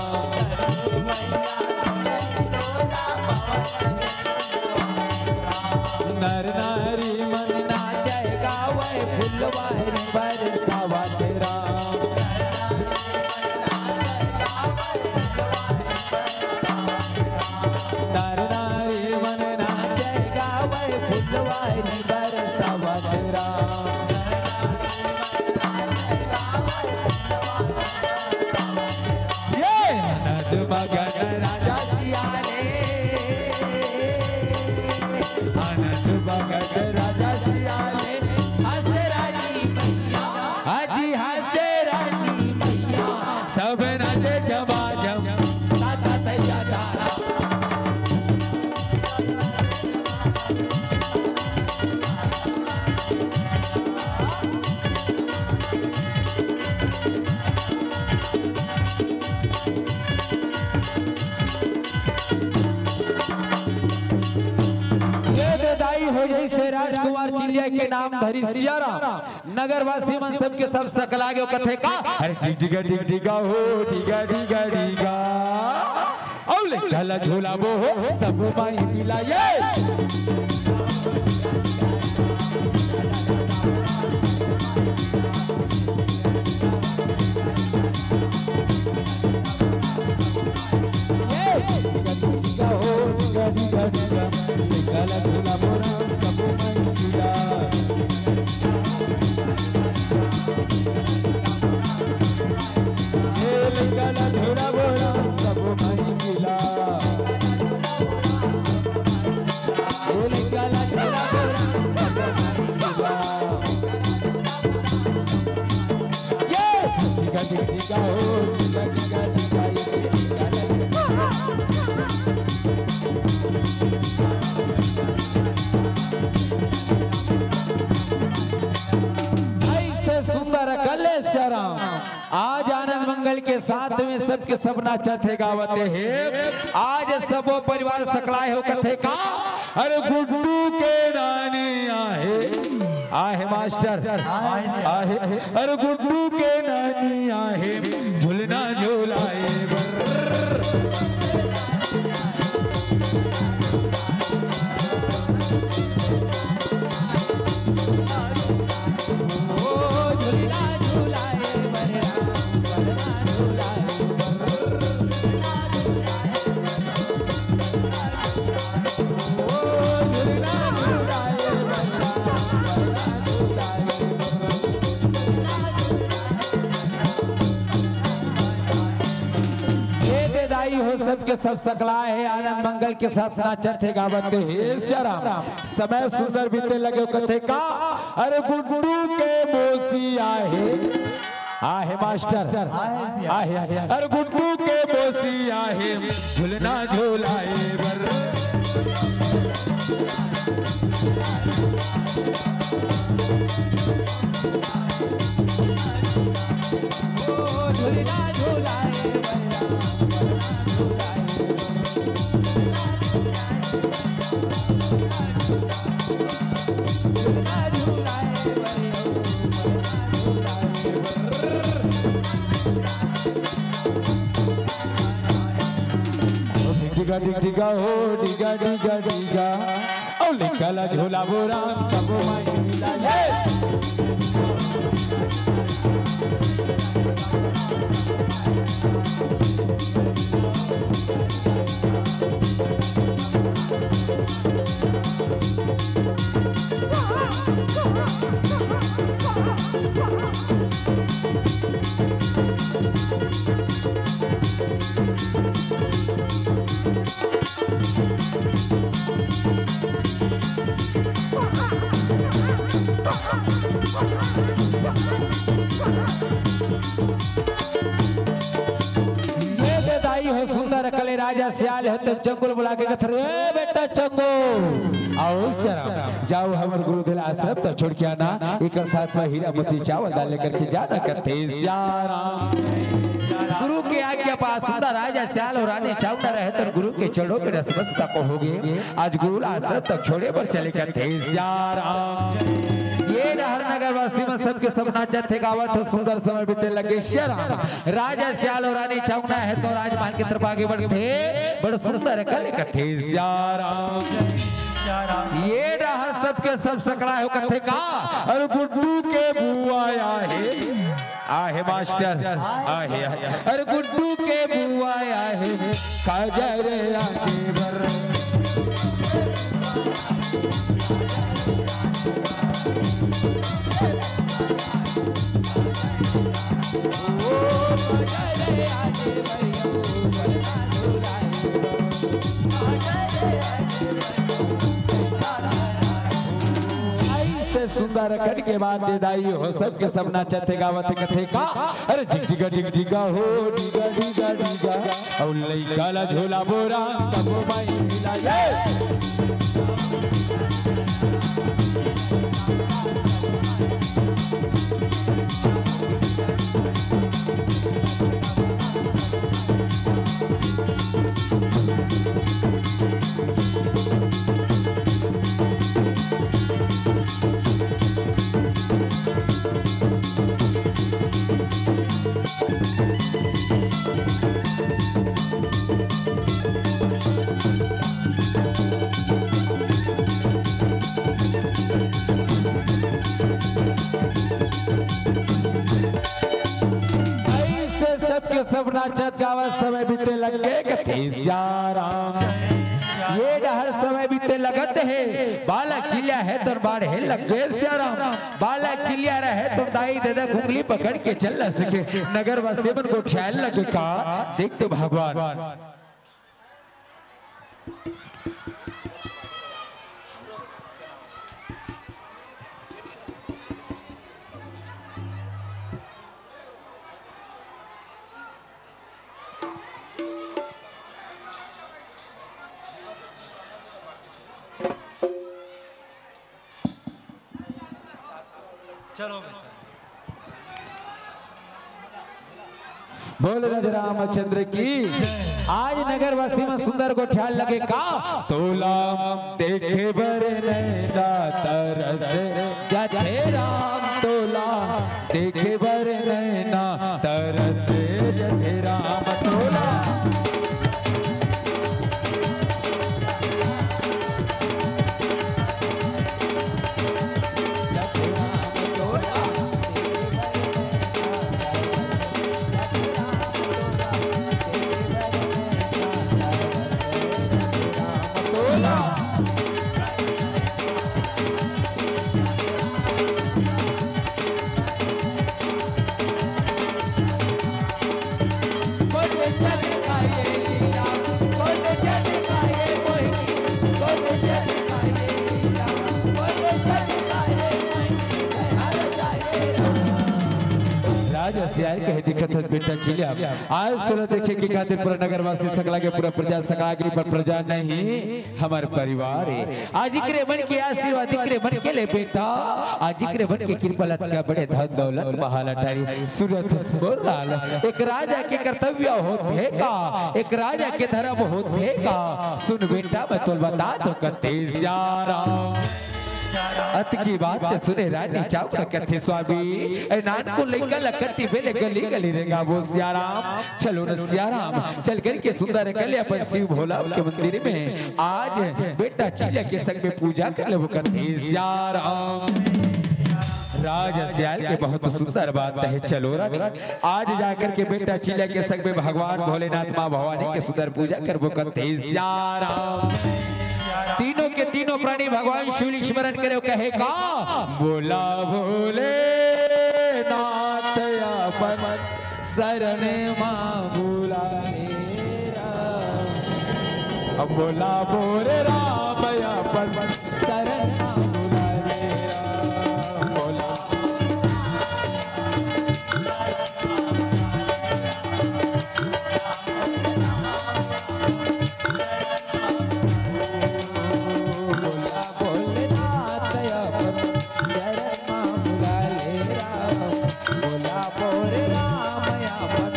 नर नारी मन नाचय गावय, फुलवारी बरसावत राम। नर नारी मन नाचय गावय, फुलवारी बरसावत राम। ये आनंद मगन राजा सियाले, आनंद मगन राजा सियाले, हंस रानी मैया, हाजी हंस रानी मैया, सब नाचे झमाझम, ताता थैया ताता। ये दे दाई हो जइसे राजकुमार चिलिया के नाम धरी सियाराम। नगरवासी मन सबके सब सकला गे कथे का, अरे टिक टिका टिक टिका हो, टिका टिका टिका। औ ले गला झोला बो हो, सब माई मिला ये। ऐसे सुंदर कलेश्वरम। आज आनंद मंगल के साथ में सबके सब नाचत हे, गावत हे। आज सबो परिवार सकलाय हो कथे का, अरे गुड्डू के नानी आहे, आहे मास्टर, आहे। अरे गुड्डू के नानी आहे, झुलना झुलाए बर। ओ झुलना झुला हो सबके सब सकला हे, आनंद मंगल के साथ नाचत हे, गावत हे। हे सिया राम, समय सुंदर बीते लगे कथे का, अरे गुड्डू के मौसी आहे, आहे मास्टर, आहे, आहे, अरे गुड्डू के मौसी आहे, झुलना झुलाए बर। डिगा डिग डिगा हो, डिगा डिगा डिगा। औ लइका ला झोला बोरा, सब माई मिला ले। ये दे दाई हो सुंदर कले राजा सियाल हो तो चंगुल बुला के कथे, "रे बेटा चंगुल, आओ शरम, जाओ हमर गुरुदेव आश्रम तो छोड़ के आना।" एकर साथ में हीरा मोती चावल दाल लेकर के जाना कथे सिया राम। गुरु के आज्ञा पास सुंदर राजा सियाल और रानी चावना रहे तो गुरु के चरणों में नतमस्तक हो गए। आज गुरु आश्रम तक छोड़े बर चले कथे सिया राम। ये डहर नगर वासी मन सबके सब नाचत हे, गावत हे, सुंदर समय बीते लगे सिया राम। राजा सियाल और रानी चावना हे तो राजमहल की तरफ आगे बढ़थे, बड़ सुंदर कले कथे सिया राम। ये डहर सबके सब सकला हो कथे का, अरे गुड्डू के बुआ आहे, आहे मास्टर, आहे, आहे। अरे गुड्डू के बुआ आहे, काजर आगे बर। ऐसे सुंदर कट के बाद दे दाई हो, सबके सब नाचत हे, गावत हे, कथे का, अरे डिग डिगा, डिग डिगा हो, डिगा, डिगा, डिगा। अउ लइका ला झोला बोरा, सब माई मिला ये। ऐसे सबके सब नाचत गावत समय बीते लगे कथे सिया राम। ये डहर समय बीते लगत हे, बालक चिल्ला हे तो बाढ़े लगे सिया राम। बालक चिल्ला रहे तो दाई ददा उंगली पकड़ के चलना सीखे। नगर वासी मन गोठियाए लगे का, देख तो भगवान। चलो। बोल राजा रामचंद्र की। आज नगर वासी मन सुंदर गोठियाए लगे का, तोला देखे बर नैना तरस जथे राम, तोला देखे बर नैना तरस जथे राम, तोला। सियार कहे दिखत हस बेटा चिल्या, आज तोला देखे के खातिर पूरा नगरवासी सकला के, पूरा प्रजा सकला के, पर प्रजा नहीं, हमर परिवार हे। आज इकरे मन के आशीर्वाद, इकरे मन के ले बेटा, आज इकरे मन के कृपा लतका बड़े धन दौलत महल अटारी। सुनत हस मोर लाल, एक राजा के कर्तव्य होथे का, एक राजा के धर्म होथे का। सुन बेटा, मैं तोला बता दो कथे सियाराम। अतकी बात सुने रानी चावड़ा कथे स्वामी, ए नानकुन लइका ल कति बेले गली गली रेंगाबो सियाराम। चलो न सियाराम, चल करके सुंदर कर ले अपन शिव भोला के मंदिर में। आज बेटा चिल्या के संग में पूजा कर लेबो कथे सियाराम। राजा सियाल के बहुत सुंदर बात हे, चलो रानी। आज जाकर के बेटा चिल्या के संग में भगवान भोलेनाथ माँ भवानी के सुंदर पूजा करबो कथे सियाराम। तीनों के तीनों प्राणी भगवान शिव ल स्मरण करे, कहे का, बोला भोलेनाथ अपन शरण माँ बुला ले राम। बोला भोले राम अपन शरण माँ बुला ले राम। बोला बोला भोलेनाथ अपन शरण माँ बुला ले राम। बोला भोले राम अपन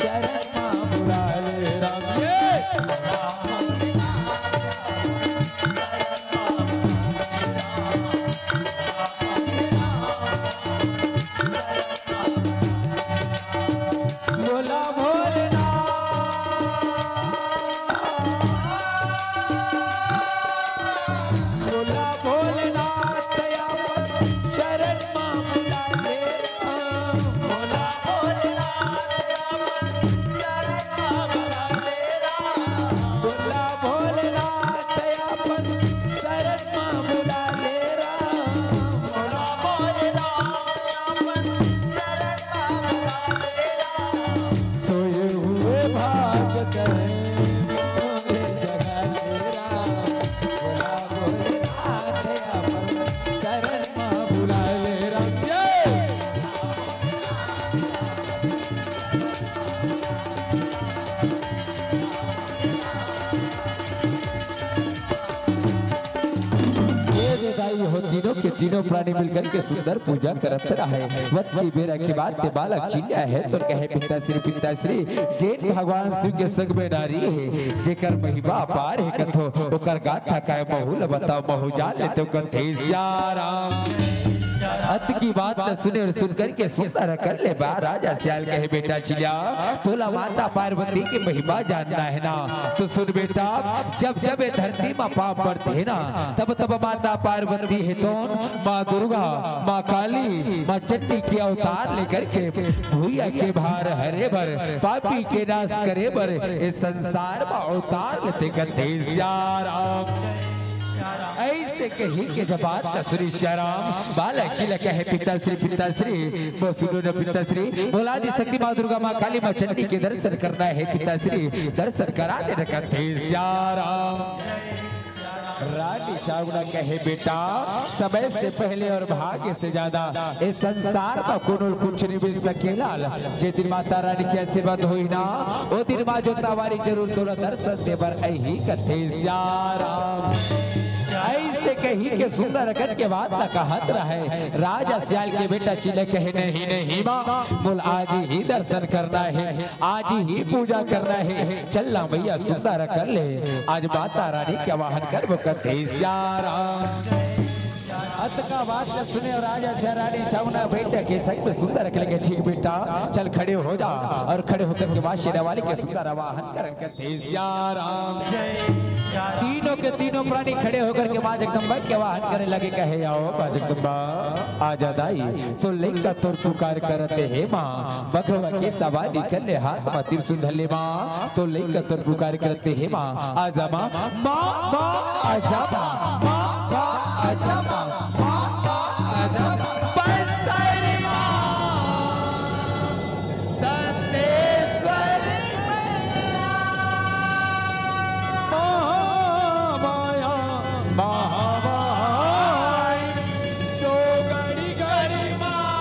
शरण माँ बुला ले राम। ये बोला भोलेनाथ, बोला भोलेनाथ, अपन शरण माँ बुला ले राम। बोला भोलेनाथ, अपन शरण माँ बुला ले राम। सोए हुए भाग करे मोरे जगा ले राम। बोला भोलेनाथ अपन शरण माँ बुला ले राम। ये ये रे दाई हो, तीनों के तीनों प्राणी मिलकर के सुंदर पूजा करत रहे। वत की बेरा के बाद ते बालक चिल्ला हे तो कहे, पिताश्री, पिताश्री, जेन भगवान शिव के संग में नारी हे, जेकर महिमा अपार हे कथो, ओकर गाथा काय महू ल बताओ, महू जान लेते कथे सियाराम। अतकी बात ल सुने और सुन करके सुंदर कर ले बा राजा सियाल कहे, बेटा चिल्ला, तोला माता पार्वती के महिमा जानना हे ना, तो सुन बेटा, जब जब ये धरती मा पाँव पड़थे ना, तब तब माता पार्वती हे तोन माँ दुर्गा, माँ काली, माँ चंडी के अवतार लेकर के भुइयाँ के भार हरे बर, पापी के नाश करे बर ये संसार मा अवतार लेथे कथे सियाराम। अइसे कहि के जब बात सुने सियाराम, बालक चिल्ला कहे, पिताश्री, पिताश्री, वो सुनो न पिताश्री, बोला आदि शक्ति माँ दुर्गा, माँ काली, माँ चंडी के दर्शन करना हे पिताश्री, दर्शन करा दे न कथे सियाराम। रानी चावड़ा कहे, बेटा, समय से पहले और भाग्य से ज्यादा ये संसार मा कोनो ल कुछ नहीं मिल सकेला। जे दिन माता रानी के आशीर्वाद होही ना, ओ दिन माँ जोतावाली जरूर तोला दर्शन दे बर अइही कथे सियाराम। अइसे कहि के सुंदर अकन के बात ला कहत रहे। राजा सियाल के बेटा चिल्ला कहे, नहीं, नहीं माँ, मोला आज ही दर्शन करना हे, आज ही पूजा करना हे। चल ना भैया, सुंदर कर ले, आज माता रानी के आवाहन करबो कथे सियाराम। अतका बात ला सुने और राजा सियाल रानी चावड़ा बेटा के संग में सुंदर अकन के, ठीक बेटा, चल खड़े हो जा। और खड़े होकर के माँ शेरावाली के सुंदर आवाहन करन कथे सियाराम। तीनों के तीनों प्राणी खड़े होकर के माँ जगदम्बा के आवाहन करे लगे, कहे, आओ माँ जगदम्बा, आजा दाई, तोर लइका तोर पुकार करत हे माँ, बघवा के सवारी कर ले, हाथ मा त्रिशूल धर ले माँ, तोर लइका तोर पुकार करत हे माँ, आजा माँ, माँ, माँ, आजा माँ, माँ, माँ, आजा माँ, माँ, माँ, आजा माँ, बस तेरी माँ। दंतेश्वरी मैया, महामाया, महामाई, जो गड़ी गड़ी माँ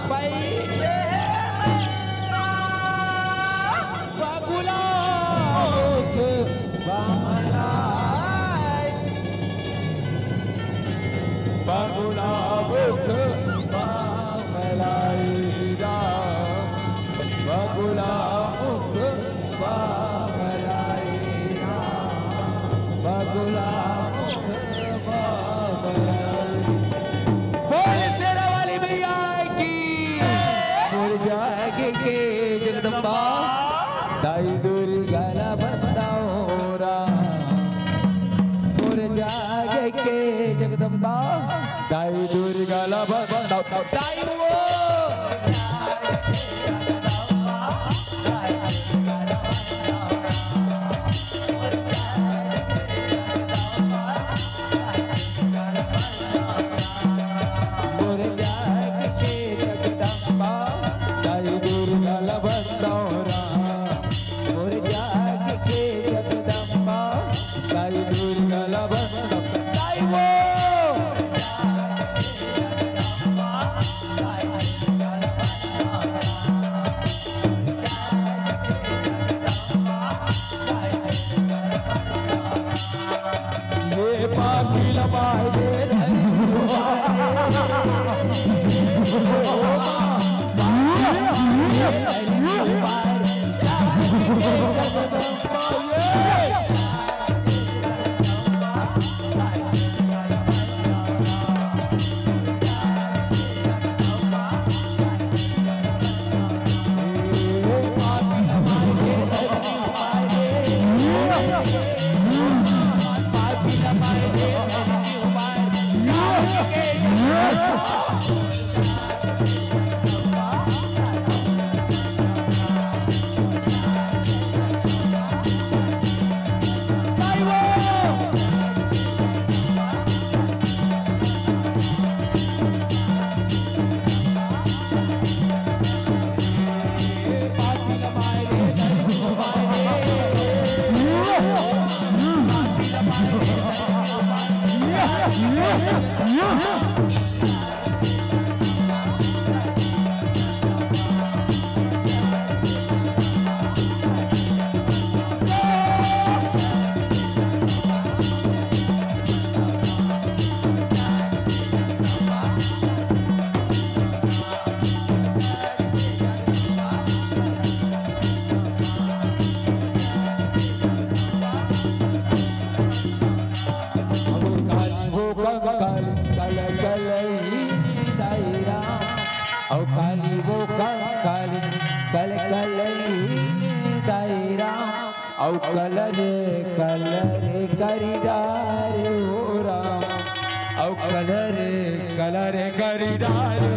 बैठे हैं। दुर्गा ला बंदाओ राम, मोर जाग के जगदम्बा। दाई दुर्गा ला बंदाओ, दाई वो। मोर जाग के जगदम्बा, दाई दुर्गा ला बंदाओ राम। मोर जाग के जगदम्बा, दाई दुर्गा ला बंदाओ, दाई वो। ये पापी लमाए दे धरी। काली वो कंकाली कल कलई दाई राम, अउ काली वो कंकाली कल कलई दाई राम, अउ कलर कलर करी डारे हो राम, अउ कलर कलर करी डारे।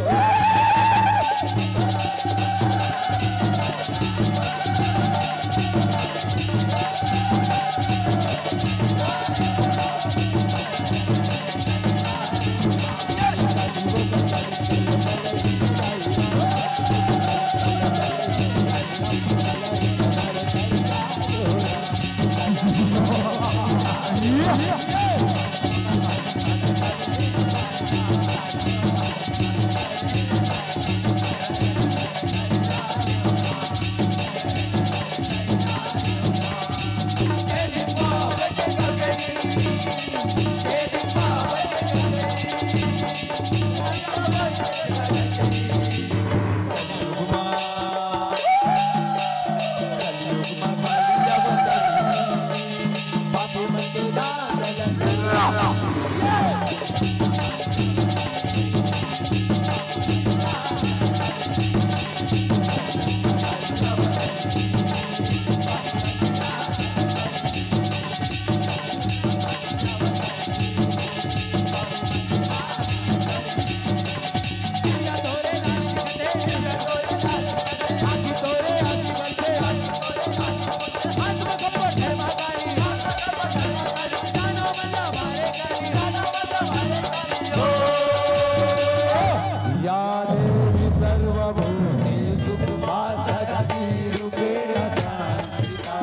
या देवी सर्वभूतेषु आसक्तिरूपेण संस्थिता।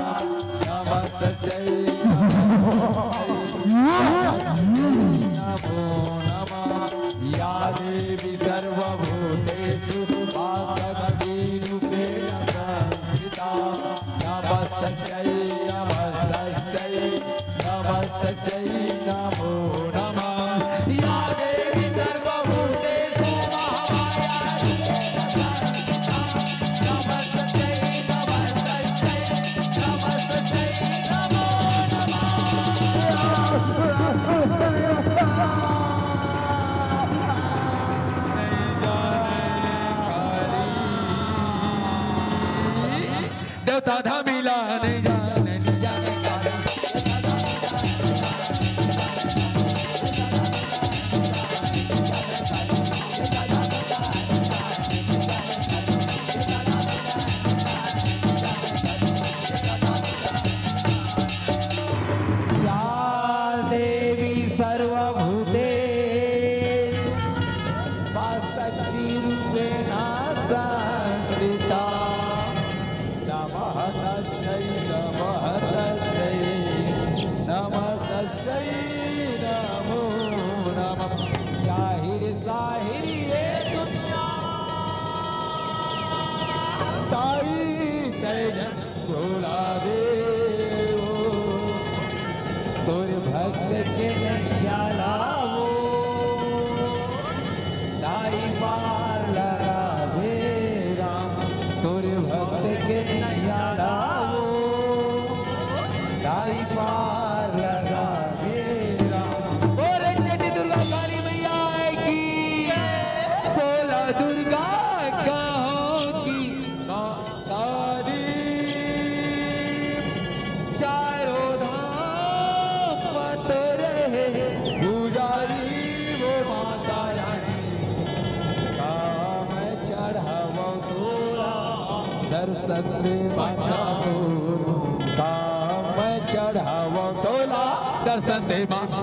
नमस्तस्यै नमो नमः। या देवी सर्वभूतेषु आसक्तिरूपेण संस्थिता। नमस्तस्यै नमस्तस्यै नमस्तस्यै नमो नमः। या देवी सर्वभूतेषु महामाया रूपेण संस्थिता। नमस्तस्यै नमस्तस्यै नमस्तस्यै नमो नमः। देवता धाम मिला। या देवी सर्वभूतेषु, मा शक्तिरूपेण संस्थिता। नमः तस्यै, नमः तस्यै, नमः तस्यै, नमो नमः। जाहिर जाहिर ये दुनिया, ताई तेजस छोड़ा दे ओ, तोर भक्त के नैया लावो, ताई पार लगा दे राम, तोर भक्त के नैया लावो, ताई पार लगा दे राम। बोल चंडी दुर्गा काली मैया की, बोला दुर्गा कहो की। तारी चारों धाम मत रहे पुजारी वो माता रानी। काम चढ़ावो तोला दर्शन दे माता मोर। काम चढ़ावो तोला दर्शन दे माता।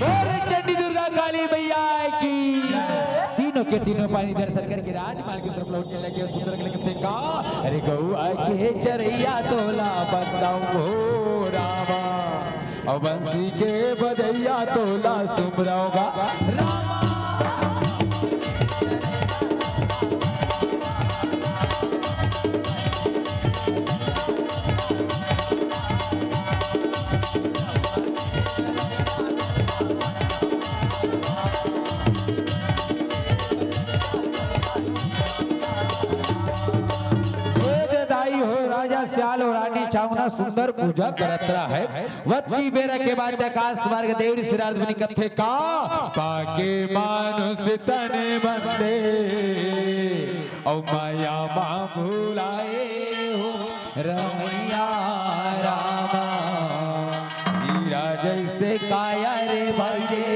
बोल चंडी दुर्गा काली मैया की। तीनों के तीनों पानी दर्शन करके राजमहल की तरफ लौटने लगे और सुंदर कलकत्ते का, अरे गौआ के चरैया तोला बंदाऊं हो रामा, और बंसी के बजैया तोला सुमराऊंगा रामा। ओ जदाई हो राजा सियाल और रानी चावना सुंदर पूजा करत रहा है। वत की बेरा के बाद आकाश मार्ग देव ऋषि नारद मुनि कथे का, पाके मानुष तन बंदे, और माया मा भुलाए हो रमैया रामा। हीरा जैसे काया रे भाई रे,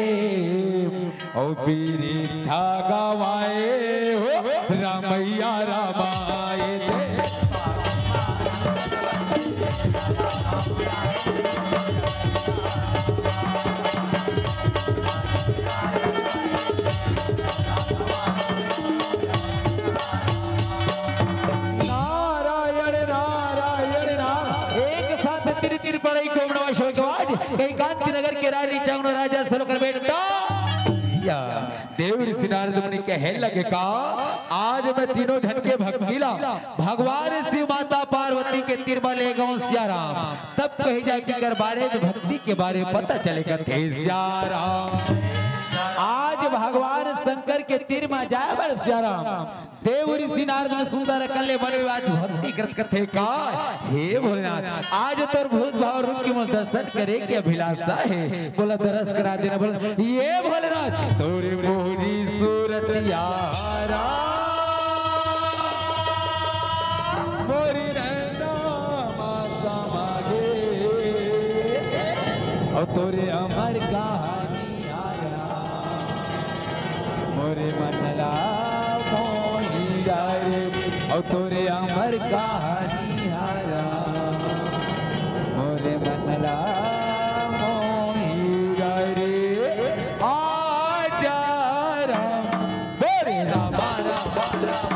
ओ पीरिथा गवाए हो रमैया रामा। ये दे नारायण नारायण नारायण। एक साथ तिर तिर पड़ई कोमड़वा शोकवाज कई कांति नगर के रानी चावनो राजा सलोकर बेटा। या देव ऋषि नारद मुनि कहे लगे का, आज मैं तीनों झन के भक्ति ला भगवान शिव माता पार्वती के तीर मा ले गऊं सिया राम, तब कहे जाए कि कर बारे में भक्ति के बारे में पता चले कथे सिया राम। आज भगवान शंकर के तीर मा जाए बर सियाराम। देव ऋषि नारद मुनि सुंदर अकन ले मन में आज भक्ति करत कथे का, हे भोलेनाथ, आज तोर भूत भाव रूप के मोर दर्शन करे के अभिलाषा हे। बोला दरस करा देना, बोला ये भोलेनाथ। तोरे मोहनी सूरतिया राम, मोरी नैना मा समा गे, अउ तोरे अमर कहानी आया। मोरे मन ला मोही डारे, अउ तोरे अमर कहानी आया। मोरे मन ला मोही डारे, आजा राम, मोरे राम, राम, राम।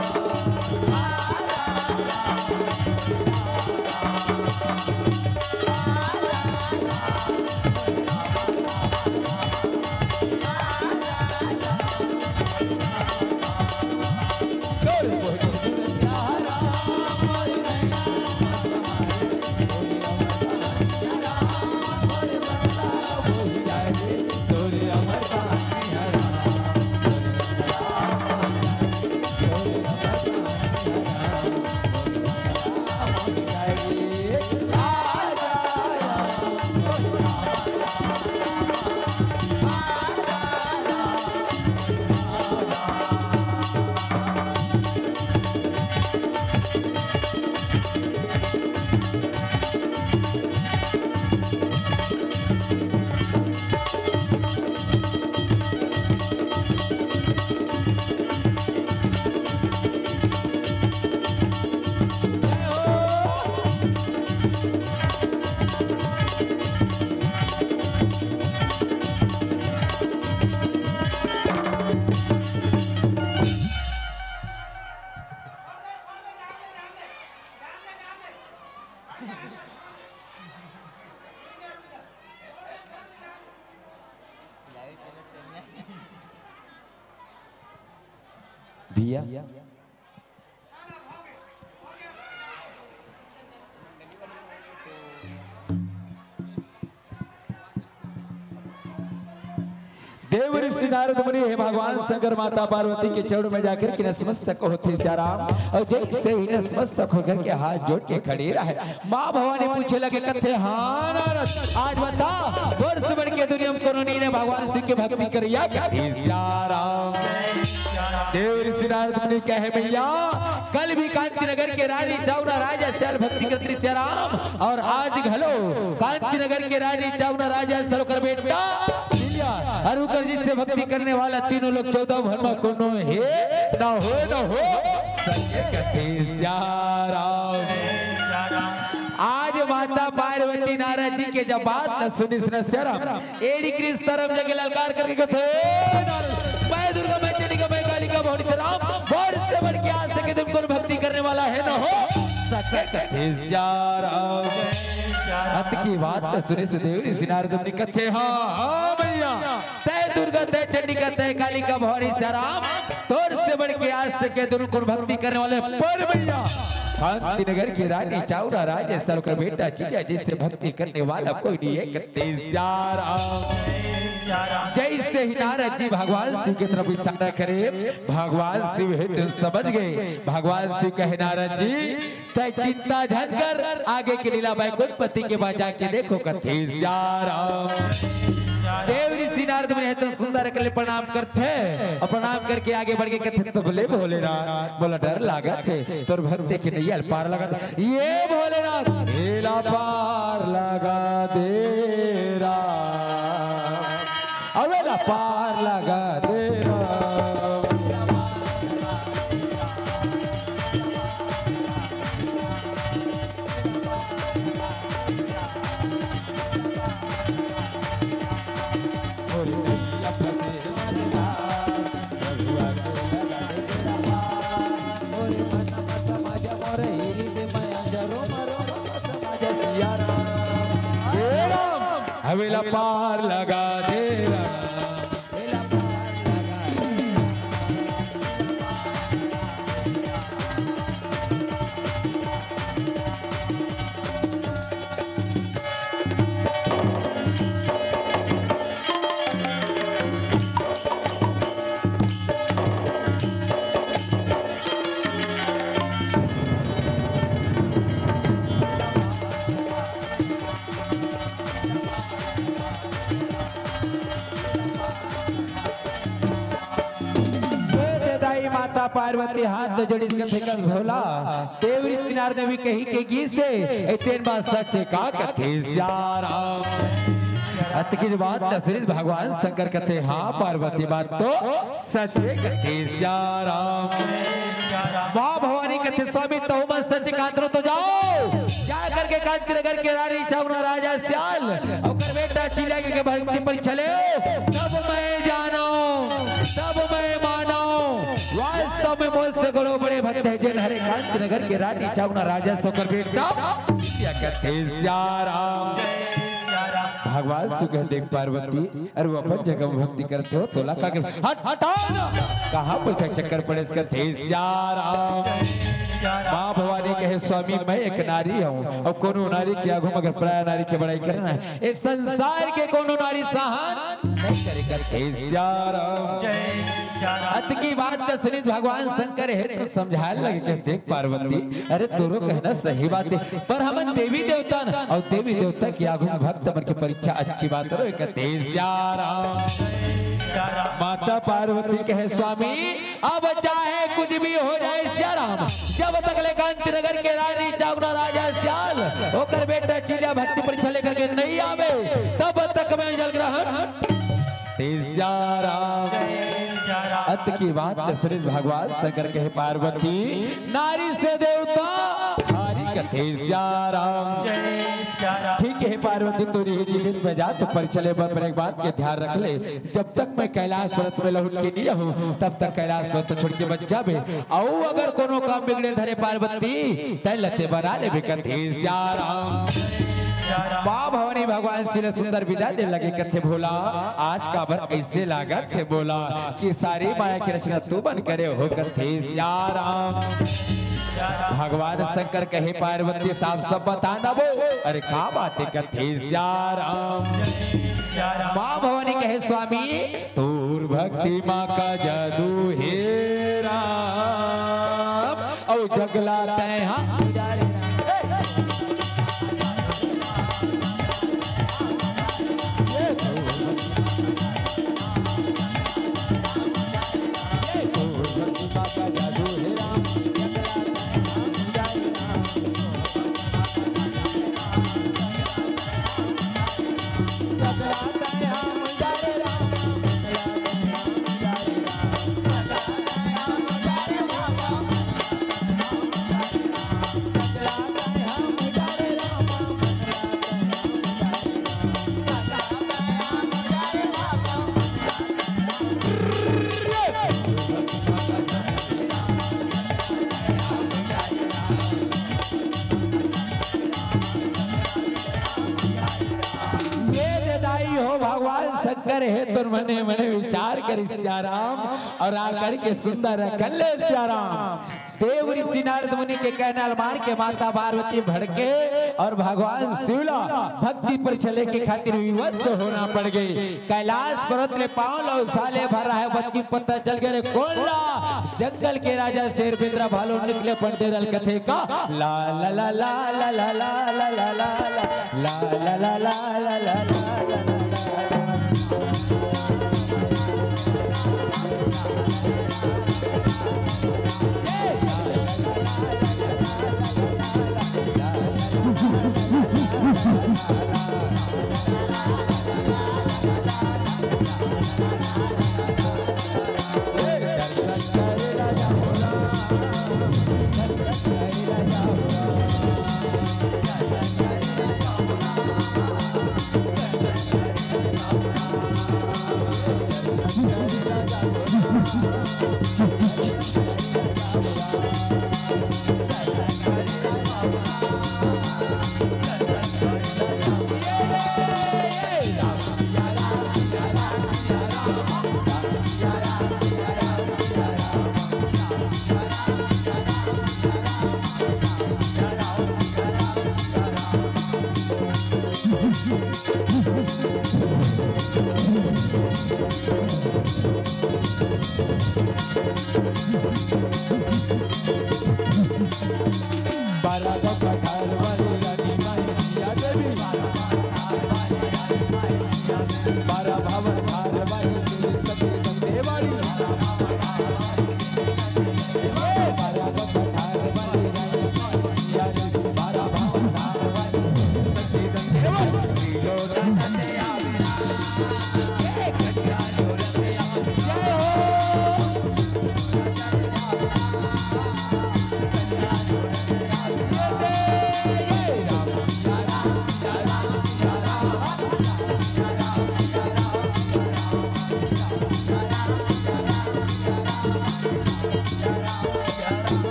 भैया, देव ऋषि नारद मुनि हे भगवान शंकर माता पार्वती के चरण में जाकर के नतमस्तक होथे सियाराम। अउ जइसे ही नतमस्तक होकर के हाथ जोड़ के खड़े रहे, माँ भवानी पूछे लगे कथे, हाँ नारद, आज बता, तोर से बढ़ के दुनिया में कोनो नइ हे भगवान शिव के भक्ति करिया कथे सियाराम। देव ऋषि नारद मुनि कहे, भैया, कल भी कांति नगर के रानी चावना राजा सियाल भक्ति करत रहिस सियाराम, अउ आज घलो कांति नगर के रानी चावना राजा सियाल ओकर बेटा लीला अउ ओकर जइसे भक्ति करने वाला तीनों लोग चौदह भुवन मा कोनो हे, न हो, न हो सके कथे सियाराम। आज माता पार्वती नारद जी के जब बात ल सुनिस न सियाराम, एड़ी कृष्ण तरफ जगे ललकार करके कथे, मैं दुर्गा, मैं चंडिका, मैं कालिका, भवानी सियाराम, मोर से बढ़ के आज सके दिन कोनो भक्ति करने वाला हे न हो सके कथे सियाराम। अतकी बात ल सुनिस देव ऋषि नारद मुनि कथे, हाँ, हाँ भैया, तैं दुर्गा, तैं चंडिका, तैं कालिका, भवानी सियाराम, तोर से बढ़ के आज सके दिन कोनो भक्ति करने वाला हे। पर भैया, कांति नगर की रानी चावना राजा सियाल ओकर बेटा चिड़िया जइसे भक्ति करने वाला कोई नइ हे कथे सियाराम। जइसे ही नारद जी भगवान शिव के तरफ इशारा करे, भगवान शिव हे तेन समझ गे। भगवान शिव कहे, नारद जी, तैं चिंता झन कर, आगे के लीला बैकुंठपति के पास जाके देखो कथे सियाराम। देव ऋषि नारद मुनि हे तेन सुंदर अकन ले प्रणाम करथे, अउ प्रणाम करके आगे बढ़ के कथे, तब ले भोलेनाथ, मोला डर लागत हे, तोर भक्ति के नैया ल पार लगा दे। ये भोलेनाथ, एला पार लगा दे राम, अउ एला पार लगा दे राम। हवेला पार लगा दे। माता पार्वती हाथ ल जोड़िस कथे कस भोला, देव ऋषि नारद मुनि कहि के गिस हे, ए तेन बात सच का कथे सियाराम। अतकी बात दसरिस भगवान शंकर कथे, हाँ पार्वती बात तो सच कथे सियाराम। माँ भवानी कथे स्वामी तहु मन सच कांत रहो तो जाओ, जा करके कांति नगर के रानी चावना राजा सियाल ओकर बेटा चिल्ला के भक्ति परीक्षा ले, तब मैं जानो, तब मैं मानो। वास्तव में मोर से घलो बड़े भक्त हे जेन हरे कांति नगर के रानी चावना राजा सोकर बेटा। या कथे सियाराम। भगवान शिव कहे देख पार्वती, अरे वो अपन जगह में भक्ति करथे हो, तोला का कर, हट, हटा ना। कहाँ पर से चक्कर पड़े इसका थे सियाराम। माँ भवानी कहे स्वामी मैं एक नारी हूँ, अब कोनो नारी के आगू में अगर पराया नारी के बड़ाई करना हे, इस संसार के कोनो नारी सहन नहीं करेगा थे सियाराम। अतकी बात त सुनिस भगवान शंकर हे तो समझाए लगे के देख पार्वती, अरे तोरो कहना सही बात हे, पर हमन देवी देवता न, अउ देवी देवता के आगू में भक्त मन के परीक्षा अच्छी बात हरे कथे सियाराम। माता पार्वती कहे स्वामी अब चाहे कुछ भी हो जाए सियाराम, जब तक ले कांति नगर के रानी चावना राजा सियाल ओकर बेटा चिल्ला भक्ति परीक्षा लेकर के नहीं आवे, तब तक मैं जल ग्रहण सियाराम। अतकी बात सुनिस भगवान शंकर कहे पार्वती, नारी से देवता हारी कथे सियाराम। ठीक हे पार्वती, तोर इही जिद में जा, तो परीक्षा ले बर एक बात के ध्यान रख ले, जब तक मैं कैलाश पर्वत में लहुट के नहीं आहूँ, तब तक कैलाश पर्वत छोड़ के बच जाबे। अउ अगर कोनो काम बिगड़े धरे पार्वती, तैं लते बना लेबे कथे सियाराम। माँ भवानी भगवान शिव ल सुंदर विदा दे लगे कथे भोला, आज काबर ऐसे लागत हे बोला कि सारी माया के रचना तू मन करे हो कथे सियाराम। भगवान शंकर कहे पार्वती साफ सब बता ना वो, अरे का बात हे कथे सियाराम। माँ भवानी कहे स्वामी तोर भक्ति माँ का जादू हे राम, अउ जगला तैं हा। ये दे दाई हो भगवान शंकर हे, तोर मने मने विचार करिस सियाराम, अउ आकर के सुंदर रखन ले सियाराम। देव ऋषि नारद मुनि के कहना ल मान के माता पार्वती भड़के अउ भगवान शिव ला भक्ति परीक्षा लेके खातिर विवश होना पड़ गे। कैलाश पर्वत ले पाँव ला उसाले भर रहा हे, बतकी पता चल गे रे कोन ला, जंगल के राजा शेर बेंदरा भालू निकले पंडे रल कथे का। ला ला ला ला ला ला ला ला ला ला ला ला ला ला ला ला ला ला ला।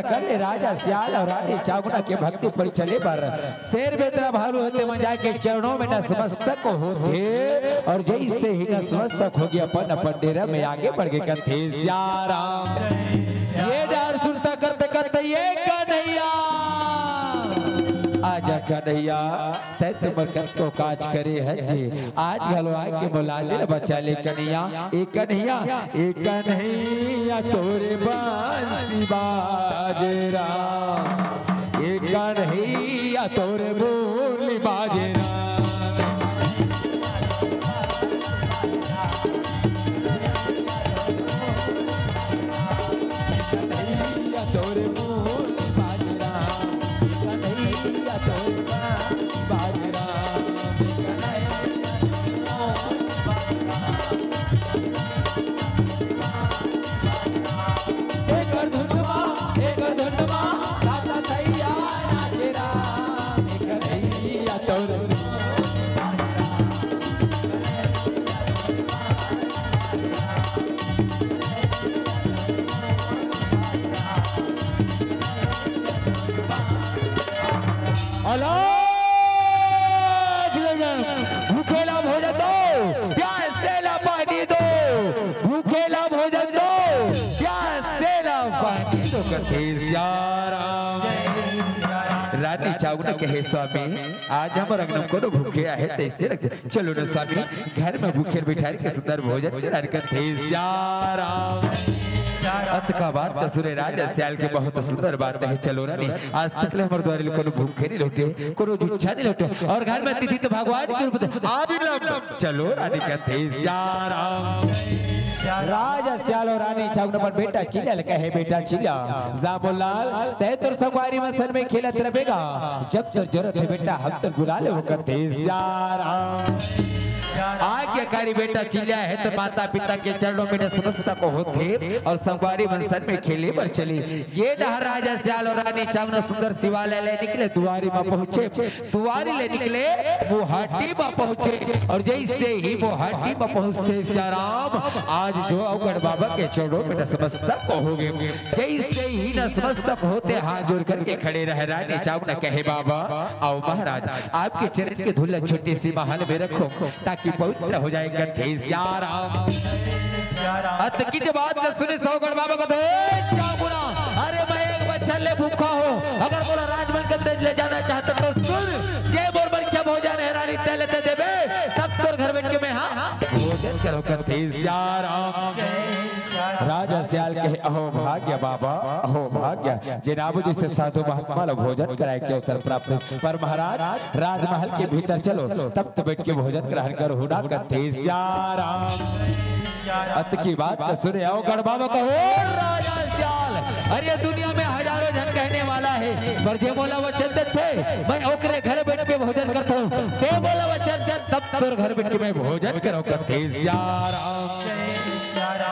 कर ले राजा सियाल अउ रानी चावना के भक्ति पर चले बर। शेर बेंदरा भालू होथे मन जाके चरणों में नतमस्तक होथे अउ जइसे ही नतमस्तक होगे अपन अपन डेरा में आगे बढ़ के कथे सियाराम। ये डार सुरता करते करते ये कन्हैया, आजा कन्हैया, तैं तो मोर कतको काज करे हस जी, आज घलो आके मोला दिल बचा ले कन्हैया। ए कन्हैया, ए कन्हैया तोरे बंसी बाजे राम, ए कन्हैया तोरे मुरली बाजे राम। कन्हैया तोरे मुरली बाजे राम, कन्हैया तोरे मुरली बाजे राम। एकर धुन मा, एकर धुन मा, राजा थैया नाचे राम, एकर थैया तोर। अलग भोजन, भूखे ला भोजन दो, प्यासे ला पानी दो, भूखे ला भोजन दो, प्यासे ला पानी दो। कथे सियाराम। रानी चावना कहे, स्वामी, आज हमर अंगना कोनो भूखे आहे, तइसे रख दे। चलो न स्वामी, घर में भूखे बिठारी के सुंदर भोजन करार कथे सियाराम। अतका बात त सुने राजा सियाल के बहुत सुंदर बात हे। चलो रानी, आज तक ले हमर दुवारी ले कोनो भूखे नहीं लौटे, कोनो जुच्छा नहीं लौटे, अउ घर में अतिथि तो भगवान के रूप दे। आ भी लम। चलो रानी कथे सियाराम। राजा सियाल अउ रानी चावना अपन बेटा चिल्ला ल कहे, बेटा चिल्ला, जामोलाल, तैं तोर संगवारी मन संग में खेलत रहे गा, जब तोर जरूरत हे बेटा हम तोर बुला लेबो कथे सियाराम। आज्ञाकारी बेटा चिल्ला हे त माता पिता के चरणों में नतमस्तक होथे अउ संगवारी मन संग में खेले बर चले। ये डहर राजा सियाल अउ रानी चावना सुंदर शिवालय ले निकले, दुवारी म पहुंचे, दुवारी ले निकले, मुहाटी म पहुंचे अउ जइसे ही मुहाटी म पहुंचथे सियाराम, आज जो अवगढ़ बाबा के चरणों में नतमस्तक होगे। जइसे ही नतमस्तक होथे, हाथ जोड़ करके खड़े रहे रानी चावना कहे, बाबा, आओ महाराज, आपके चरण के धूल छोटी सी महल में रखो, ताकि पवित्र हो जाए कथे सियाराम। अतकी बात ल सुने अवगढ़ बाबा कथे, "ए चावना, अरे मैं एक बछर ले भूखा हों, अगर मोला राजमहल के तेज ले जाना चाहत हस त सुन, जे मोर बर इच्छा भोजन हे रानी तैं ल तैं देबे, तब तोर घर बइठ के मैं हा भोजन करहूं कथे सियाराम।" राजा सियाल कहे, अहो भाग्य बाबा, अहो भाग्य, जेन आप जइसे साधु महात्मा ल भोजन कराए के अवसर प्राप्त हे। पर महाराज, राजमहल के भीतर चलो, तब तो बइठ के भोजन ग्रहण करहूं ना कथे सियाराम। अतकी बात ल सुने अवगढ़ बाबा कहे, राजा सियाल, अरे दुनिया में हजारों झन कहने वाला हे, पर जे मोला वचन देथे, मैं ओकरे घर बइठ के भोजन करथंव। तैं मोला वचन दे, तब तोर घर बइठ के मैं भोजन करहूं कथे सियाराम।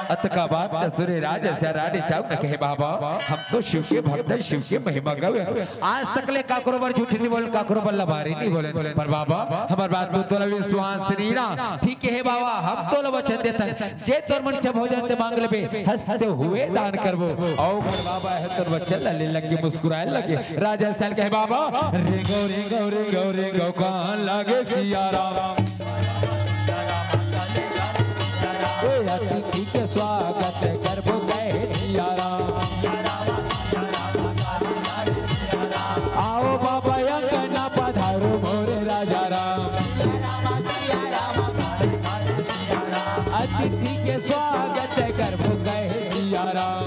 अतका बात ल सुने राजा सियाल रानी चावना कहे, बाबा, हम तो शिव के भक्त हन, शिव के महिमा गावे। आज तक ले काकरो बर झूठ नहीं बोलेन, काकरो बर लबारी नहीं बोलेन। पर बाबा, हमर बात म तोला विश्वास नहीं ना। ठीक हे बाबा, हम तोला वचन देथन, जे तोर मन इच्छा भोजन तैं मांग लेबे, हंसते हुए दान करबो। अवगढ़ बाबा ह तोर वचन ल लेन लगे, मुस्कुराए लगे। राजा सियाल कहे, बाबा, रेंगव, रेंगव, रेंगव, रेंगव, कहन लगे सियाराम। ए अतिथि के स्वागत करबो कहे सियाराम। आओ बाबा अंगना पधारो मोरे राजा राम। अतिथि के स्वागत करबो कहे सियाराम।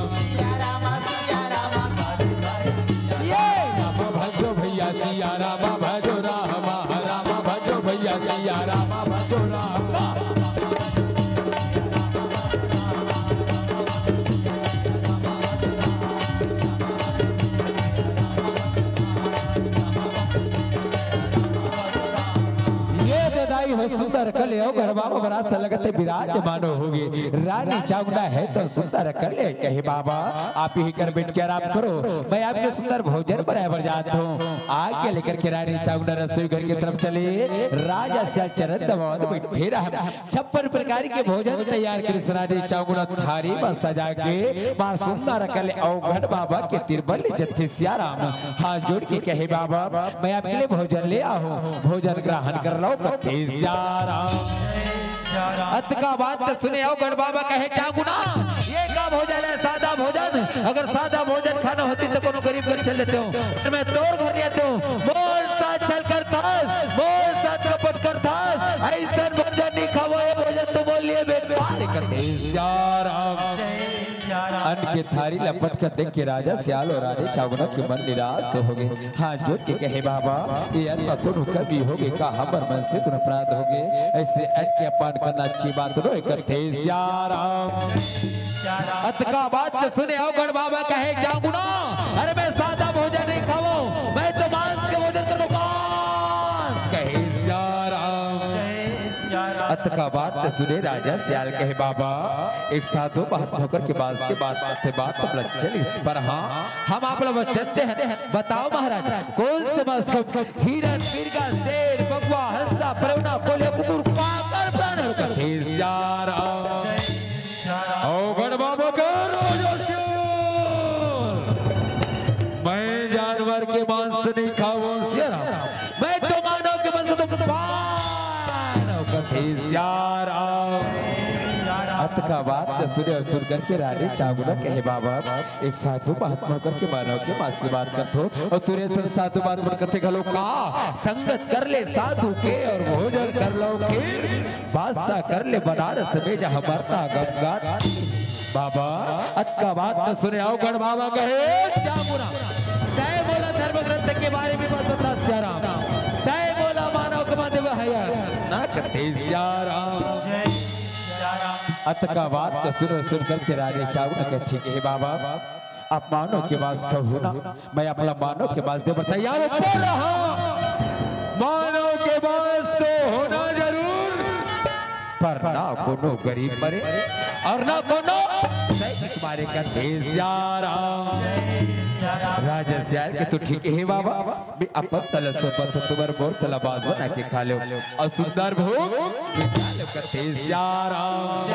ये राम भजो भैया सियाराम भजो राम, राम भजो भैया सियाराम भजो राम। सुंदर कले अउ गढ़ बाबा बड़ा सा लगत हे विराजमान होगे। रानी चामुंडा हे त सुंदर कले कहे बाबा, आप इही कर बइठ के आराम करो, मैं आपके सुंदर भोजन बनाए बर जात हूँ। आज्ञा लेकर के रानी चामुंडा रसोई घर की तरफ चले। राजा सियाल चरण दबावत बइठे रहा। छप्पन प्रकार के भोजन तैयार करिस रानी चामुंडा थारी म सजा के। माँ सुंदर कले अउ गढ़ बाबा के तीर बर ले जथे सियाराम। हाथ जोड़ के कहे बाबा, मैं आपके लिए भोजन ले आहूँ, भोजन ग्रहण कर लव कथे सियाराम। अतका बात त सुने अउ गढ़ बाबा कहे चामुंडा, ये का भोजन हे? सादा भोजन। अगर सादा भोजन खाना होतिस त कोनो गरीब घर चल देतेंव, पर मैं तोर घर नइ आतेंव। मोर साथ छल करथस, मोर साथ कपट करथस, अइसन भोजन नइ खावंव, ये भोजन तो मोर लिए बेकार हे कथे सियाराम। अन्न के थारी ल पटकत देख के राजा सियाल अउ रानी चामुंडा के मन निराश होगे। हाथ जोड़ के कहे, बाबा, ये अन्न म कोनो कमी होगे का? हमर मन से कोनो अपराध होगे? अइसे अन्न के अपमान करना अच्छी बात नोहे कथे सियाराम। अतका बात ल सुने अउ गढ़ बाबा कहे चामुंडा, अरे मैं सादा भोजन नइ खावंव, मैं तो मांस के भोजन करथंव, मांस कहे सियाराम। अतका बात ल सुने राजा सियाल कहे, बाबा, एक साधु महात्मा होकर के मांस के बात करथे, बात हमला चली, पर हाँ, हम आप ला वचन दे हन। बताओ महाराज, कोन से मांस खाहू? हिरन, मिरगा, शेर, बघवा, हंसा, परेवना, कोलिया, कुकुर, काकर, बानर कथे सियाराम। अउ गढ़ बाबा कहे, राजा सियाल, मैं जानवर के मांस नइ खावंव सियाराम, मैं तो मानव के मांस खाथंव, मानव कथे सियाराम। अतका बात ल सुने अउ सुन करके रानी चामुंडा कहे, बाबा, एक साधु महात्मा होकर के मानव के मांस के बात करथो, अउ तुरंत साधु महात्मा कथे घलो का, संगत कर ले साधु के अउ भोजन कर लव खीर, बादशाह कर ले बनारस में जहाँ मरना गंगा। बाबा, अतका बात ल सुने अउ गढ़ बाबा कहे, चामुंडा, तैं मोला धर्म ग्रंथ के बारे में मत बता सियाराम, तैं मोला मानव के मांस देबे हया ना कथे सियाराम। अतका बात ल सुने अउ सुन करके रानी चामुंडा कहे, ठीक हे बाबा, आप मानव के मांस खाहू ना, मैं आप ला मानव के मांस दे बर तैयार हूँ, पर हाँ, मानव के मांस तो होना जरूर, पर ना कोनो गरीब मरे अउ ना कोनो सैनिक मारे कथे सियाराम। राजा सियाल कहे, तो ठीक हे बाबा, मैं अपन त ल सौंपत हंव, तुमर मोर त ल मांस बना के खा लेव। अउ सुंदर भोग मिटा लेव कथे सियाराम।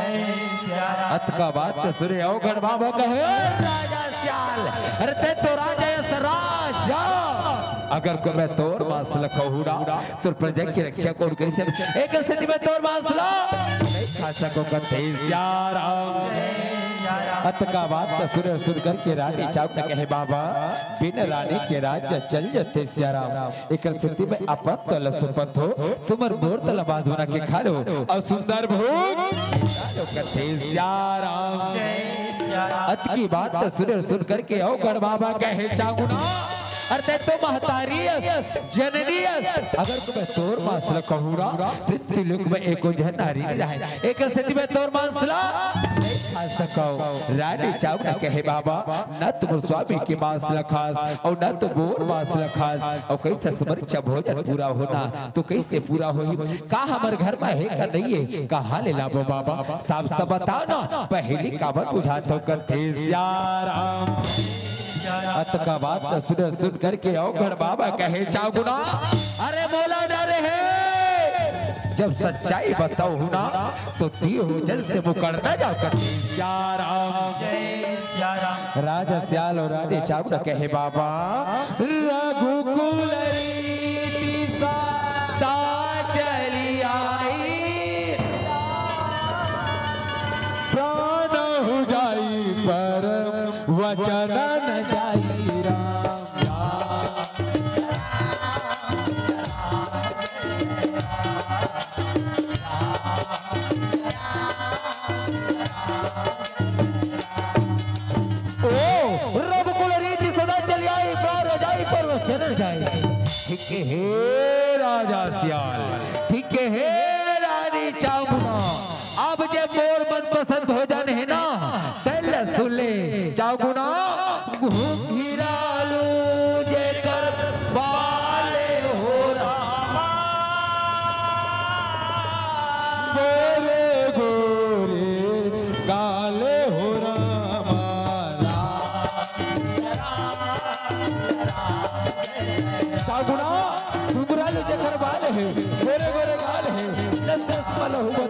अतका बात ल सुने अउ गढ़ बाबा कहे, राजा सियाल, अरे तैं तो राजा अस राजा, अगर को मैं तोर मांस ल खाहूँ ना, तोर प्रजा के रक्षा कोन करिस? एकर सेती मैं तोर मांस ल नइ खा सकंव कथे सियाराम। अतका बात ल सुने अउ सुन करके रानी चामुंडा कहे, बाबा, बिन रानी के राज्य चल जथे सियाराम। एकर सेती मैं अपन त ल सौंपत हंव, तुमर मोर त ल मांस बना के खा लेव अउ सुंदर भोग कथे सियाराम। अतकी बात ल सुने अउ सुन करके अउ गढ़ बाबा कहे चामुंडा, अरे तैं तो महतारी अस, जननी अस, अगर मैं तोर मांस ल खाहूँ ना, पृथ्वी लोक में एको झन नारी नइ रहय, एकर सेती मैं तोर मांस ल नइ खा सकंव। रानी चामुंडा कहे, बाबा, न तो मोर स्वामी के मांस ल खास अउ न तो मोर मांस ल खास, अउ कहिथस मोर इच्छा भोजन पूरा होना, तो कइसे पूरा होही? का हमर घर म हे का नइ हे? कहाँ ले लाबो बाबा? साफ साफ बताव ना, पहेली काबर बुझाथो कथे सियाराम। अतका बात ल सुने अउ सुन करके अउ गढ़ बाबा कहे चामुंडा, अरे मोला डर हे, जब सच्चाई बताहूँ ना, तो तीहों जन से मुकर न जाव कथे सियाराम। राजा सियाल अउ रानी चामुंडा कहे, बाबा, रघुकुल रीति सदा चली आई, प्रान हो जाई पर वचन न जाई राम। ओ, रघुकुल रीति सदा चली आई, प्रान हो जाई पर वचन न जाई। ठीक हे राजा सियाल, ठीक हे रानी चामुंडा, अब जे मोर मनपसंद भोजन हे ना, तेला सुन ले चामुंडा, घुघरी आलू जेकर बाले हो रामा।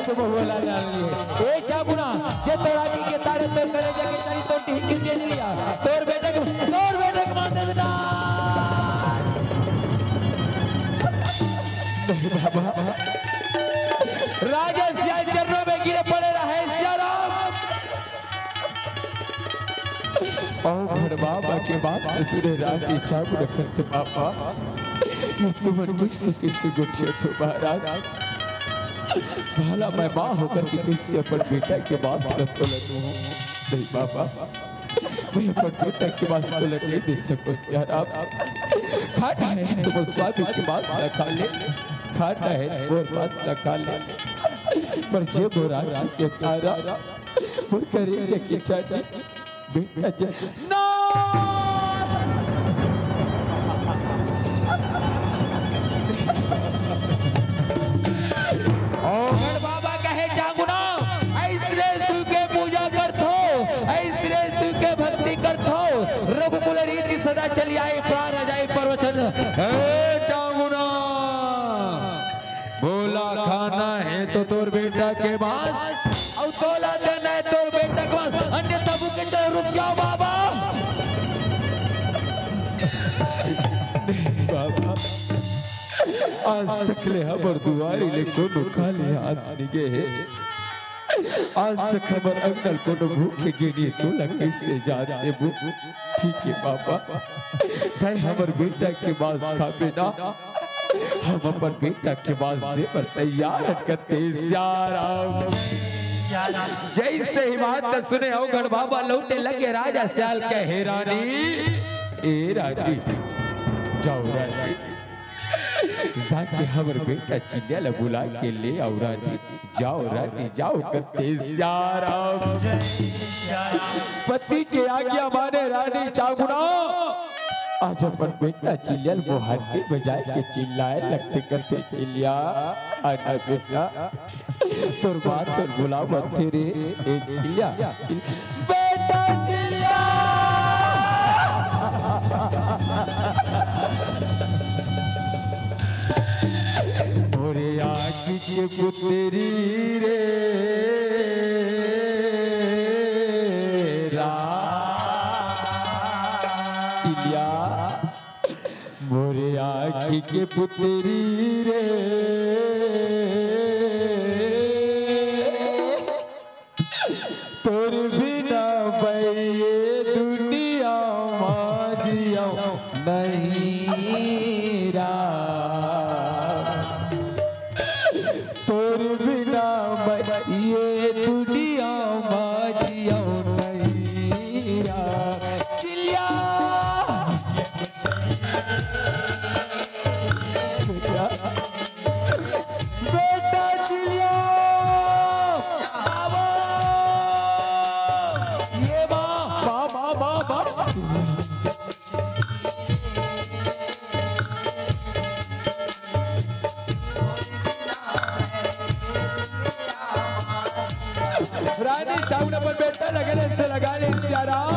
तो बहुला जान लिए। ए चामुना, जे तोर आँखी के तारे तोर करेजा के चाही, तोर टिही के तेज लिया। तोर बेटा के, तोर बेटा के मार दे बेटा। नहीं बाबा। राजा सियाल चरणों में गिरे पड़े रहे सियाराम। अउ घर बाबा के बात सुने रानी चामुना कहथे, बाबा, ये तुमन किससे किससे गोठिया थो महाराज? भला मैं माँ होकर के किससे अपन बेटा के मांस ल तोला दूँ? नहीं बाबा, मैं अपन बेटा के मांस तोला नहीं दे सकूँ सियाराम। खाना है तुम्हारे स्वामी के मांस ल खा ले, खाना है तुम्हारे मांस ल खा ले, पर जे मोर आँखी के तारा, मोर करेजा के चांदी, बेटा ज-, ना! ओगड़ बाबा कहे, चामुना, अइसने शिव के पूजा करथो, अइसने शिव के भक्ति करथो, रघुकुल रीति सदा चली आई, प्राण अजाई प्रवचन। हे चामुना, मोला खाना हे तो तोर बेटा के मांस, अउ तोला देना हे तोर बेटा के मांस, अन्यथा भूखे चल। रुक जाओ बाबा। बाबा, आज तक ले हमर दुआरी ले कोनो खाली हाथ नइ गे हे। आज तक हमर अंगन कोनो भूखे गे नइ हे, तोला कइसे जान देबो? ठीक हे बाबा, तैं हमर बेटा के मांस खाबे ना, हम अपन बेटा के मांस दे बर तैयार हन कहथे सियाराम। जइसे ही बात सुने ओगड़ बाबा लौटे लगे राजा सियाल कहे, रानी, ए रानी, जाओ रानी, जाके हमर बेटा चिल्लिया ला बुला के ले आओ रानी। जाओ रानी, जाओ कहथे सियाराम। पति के आज्ञा माने रानी चामुना। आज अपन बेटा चिल्लिया ल मोहाटी बजाए के चिल्लाए लगथे, कहथे, चिल्लिया, आना बेटा, तोर माँ तोर बुलावत हे रे, ए चिल्लिया, बेटा चिल्लिया। मोरे आँखी के पुतरी रे रा-, चिल्लिया, मोरे आँखी के पुतरी रे, तोर बिना बई ये दुनिया मा जियौं नहीं रा। तोर बिना बई ये दुनिया मा जियौं नहीं रा। चिल्लिया। बेटा चिल्लिया, बाबा, ये माँ, माँ, माँ, माँ, माँ। रानी चाउर अपन बेटा लगे ले से लगा ले सियाराम।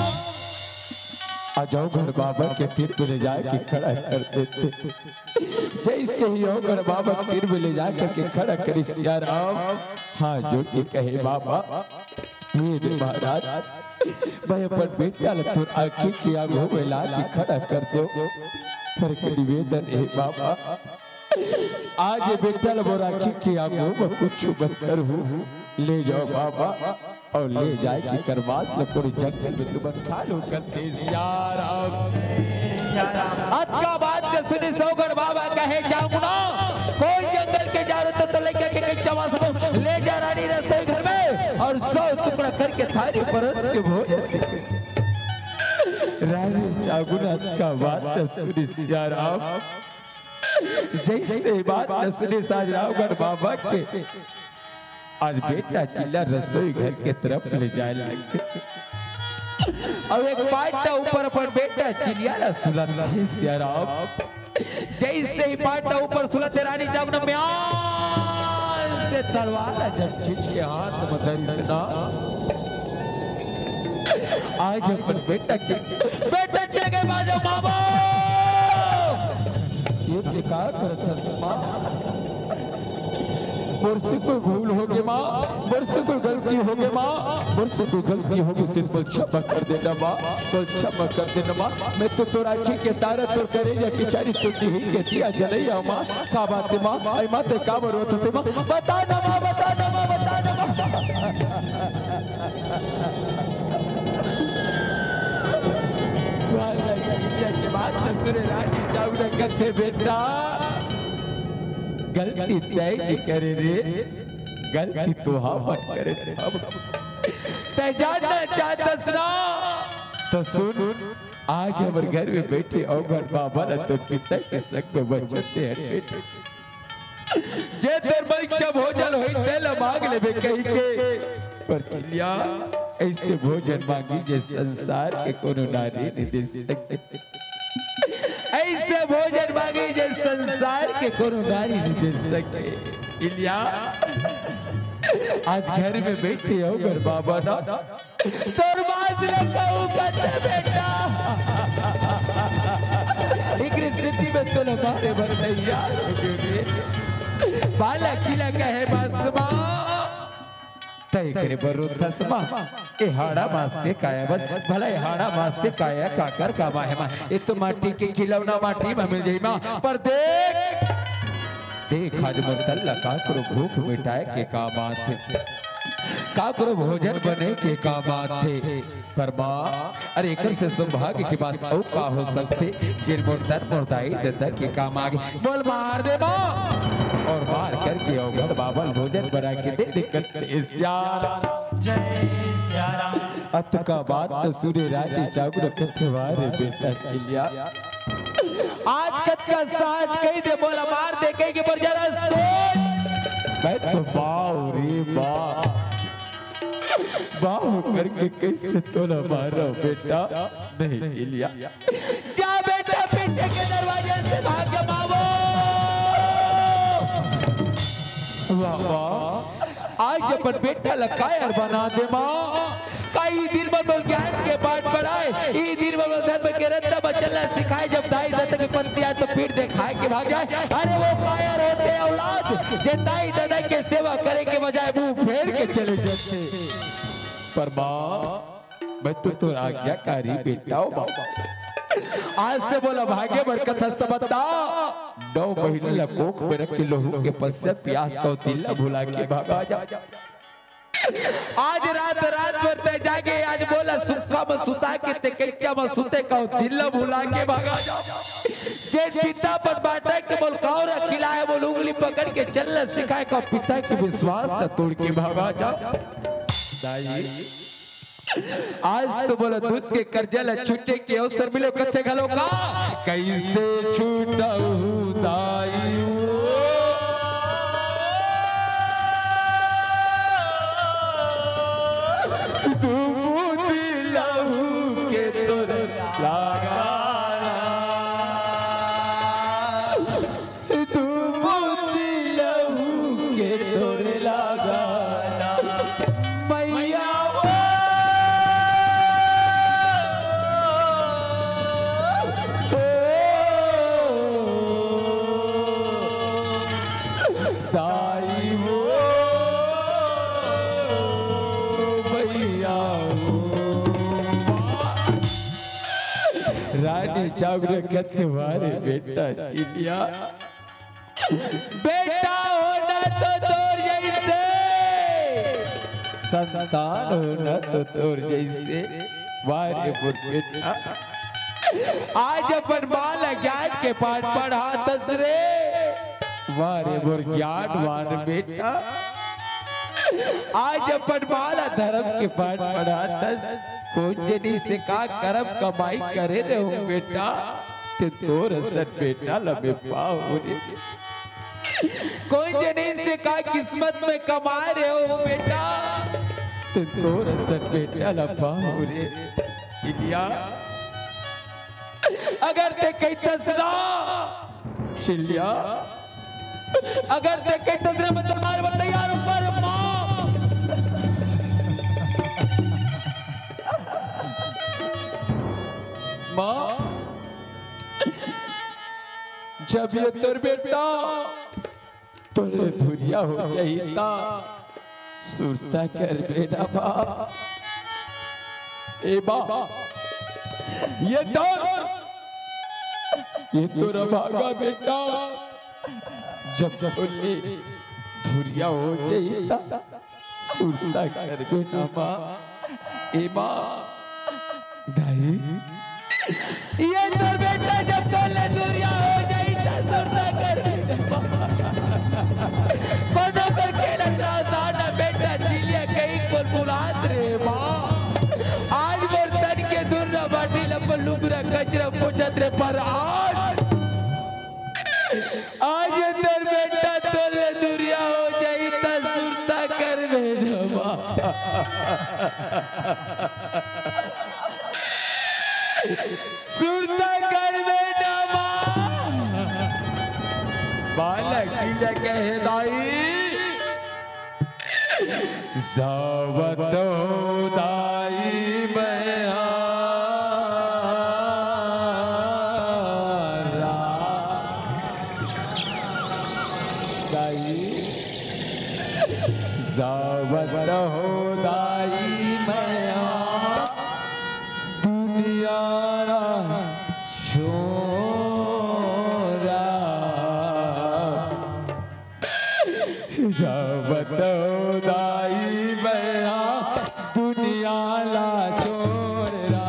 आ जाओ घर बाबा के तीर पे ले जाके खड़ा कर देथे। जइसे ही ओकर बाबा तीर में ले जा करके खड़ा करिस सियाराम, हाथ जोड़ के कहे, बाबा, हे रे महाराज, मैं अपन बेटा ल तोर आँखी के आगू में ला के खड़ा कर दो। पर के निवेदन हे बाबा, आज ये बेटा ल मोर आँखी के आगू में कुछ मत करहू, ले जाओ बाबा। अउ ले जाए के करवास ल कोनो जंगल में तुमन खा लो कहथे सियाराम। अतका बात के सुनिस ओगड़ बाबा कहे, चामुना, कोई जंगल के जा रहे तो, तो लेके के कहीं चबा सको, ले जा रानी रसोई घर में अउ सौ टुकड़ा करके थारी परोस के भोजन दे। रानी चामुना अतका बात के सुनिस सियाराम। जइसे बात के सुनिस आज ओगड़ बाबा के आज बेटा चिल्लिया रसोई घर के तरफ ले जाए लगथे। अउ एक पाटा ऊपर अपन बेटा चिल्लिया ला सुलाथे सियाराम। जइसे ही पाटा ऊपर सुलाथे रानी चामुना म्यान से तलवार ला जब खींच के हाथ में धरिस ना, आज अपन बेटा के, बेटा चले गए बाजो मामा। ये का करत हस माँ? मोर से कोई भूल होगे माँ, मोर से कोई गलती होगे माँ, मोर से कोई गलती होगे, सिर्फ मोला क्षमा कर देना माँ, मोला क्षमा कर देना माँ। मैं तो तोर आँखी के तारा, तोर करेजा के चारी, तोर देही के दिया जलइया माँ। का बात हे माँ? अई माँ, तैं काबर रोवत हस माँ? बता ना माँ, बता ना माँ, बता ना माँ। वाला गलतिया के बात तो सुने रानी चाउर कथे बेटा, गलती तैं नइ करे रे, गलती तो हमन करे रे। हम तैं जानना चाहत हस ना, तो सुन, आज हमर घर में बइठे अवघड़ बाबा ला तोर पिता के संग में वचन दे हन बेटा, जे तोर बर इच्छा भोजन होही, तेला मांग लेबे कहिके। पर चिल्लिया, अइसे भोजन मांगी, जे संसार के कोनो नारी नइ दे सके। अइसे भोजन मांगी, जे संसार के कोनो नारी नइ दे सके। चिल्लिया, आज घर में बइठे अवघड़ बाबा ना, तोर माँ से कहूँ कथे बेटा, एकरे स्थिति में तोला मारे बर तैयार होगे रे। बालक चिल्ला कहे बस माँ, तैं एकरे बर रोथस माँ, ए हाड़ा मांस के काया बर, भला ए हाड़ा मांस के काया काकर काम आही माँ, ए तो माटी के खिलौना माटी में मिल जाही माँ, पर देख, देख, आज मोर तन ला काकरो भूख मिटाए के काम आथे, काकरो भोजन बने के काम आथे। पर माँ, अरे एकर से सौभाग्य के बात अउ का हो सकथे, जेन मोर तन मोर दाई ददा के काम आगे। मोला मार दे माँ, अउ मार करके अवघड़ बाबा ल भोजन बना के दे दे कथे सियाराम। जय सियाराम। अतका बात तो सुने रानी चाउर कथे वाह रे बेटा चिल्लिया। आज कतका साँच कहि दे, मोला मार दे कहिके, पर जरा सोच। मैं तो माँ हूँ रे माँ, माँ हो करके कइसे तोला मारँव बेटा? नहीं चिल्लिया, जा बेटा पीछे के दरवाजे से भाग जा माँ वो। वाह वाह, आज अपन बेटा ला कायर बना दे माँ। का ई दिन भर मोला ज्ञान के पाठ पढ़ाय, ई दिन भर मोला धर्म के रद्दा म चलना सिखाय। जब दाई ददा के पंती आय तो पीठ देखाय के भाग जाय। अरे वो कायर होथे औलाद, जे दाई ददा के सेवा करे के बजाय मुंह फेर के चले जाथे। पर माँ, मैं तो तोर आज्ञाकारी बेटा हूँ माँ। आज से मोला भागे बर कथस त बता, नौ महीना ला कोख में रख के लहू के पसिया पियास के अउ दिल ला भुला के भगा जा। आज रात, रात भर तैं जागे, आज मोला सुक्खा म सुता के तैं कइचा म सुते के अउ दिल ल भुला के भगा जा। जेन पिता पन बाँटे के मोला कौरा खिलाय, मोला उंगली पकड़ के चलना सिखाय के अउ पिता के विश्वास ल तोड़ के भगा जा। दाई, आज तो मोला दूध के करजा ल छूटे के अवसर मिले कथे घलो का? कइसे छूटहूँ दाई वो, दू बूंदी लहू के तोर लागा ना, दू बूंदी लहू के तोर लागा ना। मैया वो, ओ, दाई वो, भैया वो। रानी चाउर कथे वाह रे बेटा चिल्लिया। बेटा होना तो तोर जइसे, संतान होना तो तोर जइसे। वाह रे मोर बेटा, आज अपन माँ ल ज्ञान के पाठ पढ़ाथस रे। वाह रे मोर ज्ञानवान बेटा, आज अपन माँ ल धरम के पाठ पढ़ाथस। कोन जनी से का करम कमाई करे रेहेंव बेटा, ते तोर असन बेटा ल मैं पाहूँ रे। कोन जनी से का किस्मत में कमाय रेहेंव बेटा, ते तोर असन बेटा ल पाहूँ रे। चिल्लिया, अगर ते कहिथस ना, चिल्लिया, अगर ते कहिथस ना, मैं तोर मारे बर तैयार हूँ, पर माँ, माँ, जब ये तोर बेटा तोर धुरिया हो जाही त सुरता करबे ना माँ। ए माँ, ये तोर, ये तोर अभागा बेटा जब तोर ले धुरिया हो जाही त सुरता करबे ना माँ। ए माँ, दाई, ये तोर बेटा जब तोर ले धुरिया हो जाही त सुरता करबे ना माँ। कोनो कर के लतरा साना बेटा चिलिया कहीं पर बुलात रे माँ। आज मोर तन के धुर्रा माटी ल अपन लुगरा कचरा पोछत रे, पर आज आज तोर बेटा तोर ले धुरिया हो जाही त सुरता करबे ना माँ। सुरता करबे ना माँ। बालक ल कहे दाई, जावत हो दाई मैं हारा। दाई, जावत हो दाई मैं हारा, दुनिया रा छोरा। जावत हो दाई मैं हारा, दुनिया ला छोरा।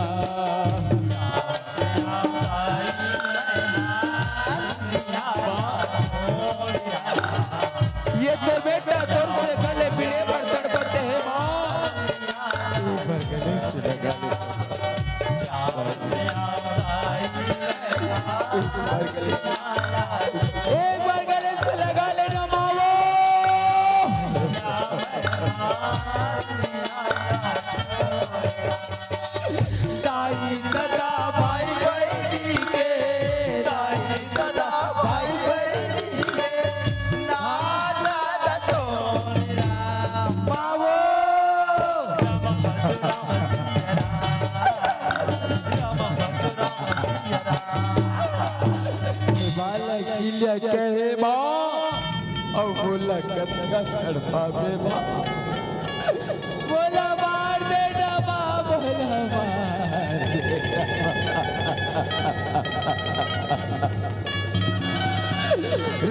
ये तो बेटा तोर से गले भिड़े बर तड़पत हे माँ। एक बार गले से लगा ले। एक बार गले से लगा लेना मावो। दाई ददा भाई बहिनी के, दाई ददा भाई बहिनी के, ना दादा छोरा मावो। बालक चिलिया कहे माँ, अउ बोला कतका तड़पाबे माँ। बोला मार दे ना माँ, बोला मार दे।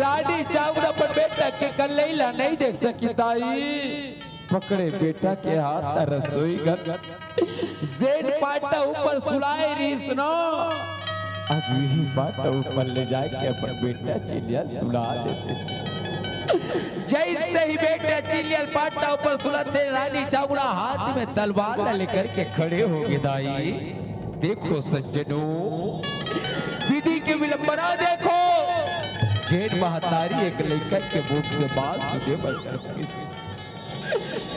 रानी चाउर अपन बेटा के कल्लई ला नहीं देख सकी दाई। पकड़े बेटा के हाथ रसोई घर, जेन पाटा ऊपर सुलाए रहिस न, आज वही पाटा ऊपर ले जाके अपन बेटा चिलिया सुला देते। जैसे ही बेटा चिलिया पाटा ऊपर सुलाते, रानी चाउड़ा हाथ में तलवार ला लेकर के खड़े हो गे दाई। देखो सज्जनों, विधि के विलंबना देखो। जेन महतारी एक लइका के मुख से बात सुने बर तड़पे,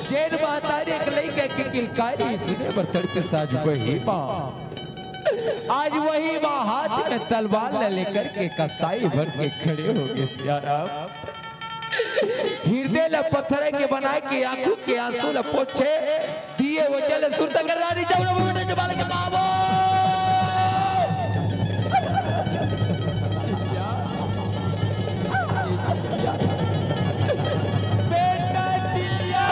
जेन महतारी एक लइका के किलकारी सुने बर तड़पे, आज वही माँ, आज वही माँ हाथ में तलवार ला लेकर के कसाई बन के खड़े हो गे सियाराम। हिरदे ल पत्थर के बना के आंखों के आंसू ल पोछे दिए वो चले सुरता कर रानी चाउड़ा बेटा जमाल के बाबू। बेटा चिलिया।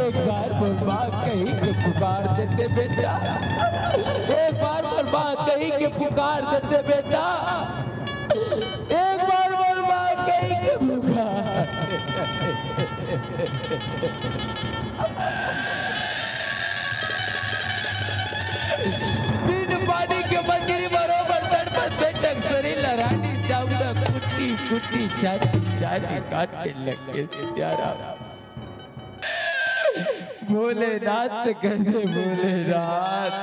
एक बार बोल माँ कही के पुकार देते बेटा, एक बार बोल माँ कही के पुकार देते बेटा, एक बार बोल माँ कही के पुकार। बिन पानी के मछरी बरोबर तड़पत बेटक शरीर ला रानी चाउड़ा कुट्टी कुट्टी चाटी चाटी काटे लगे प्यारा। भोलेनाथ कहते भोलेनाथ,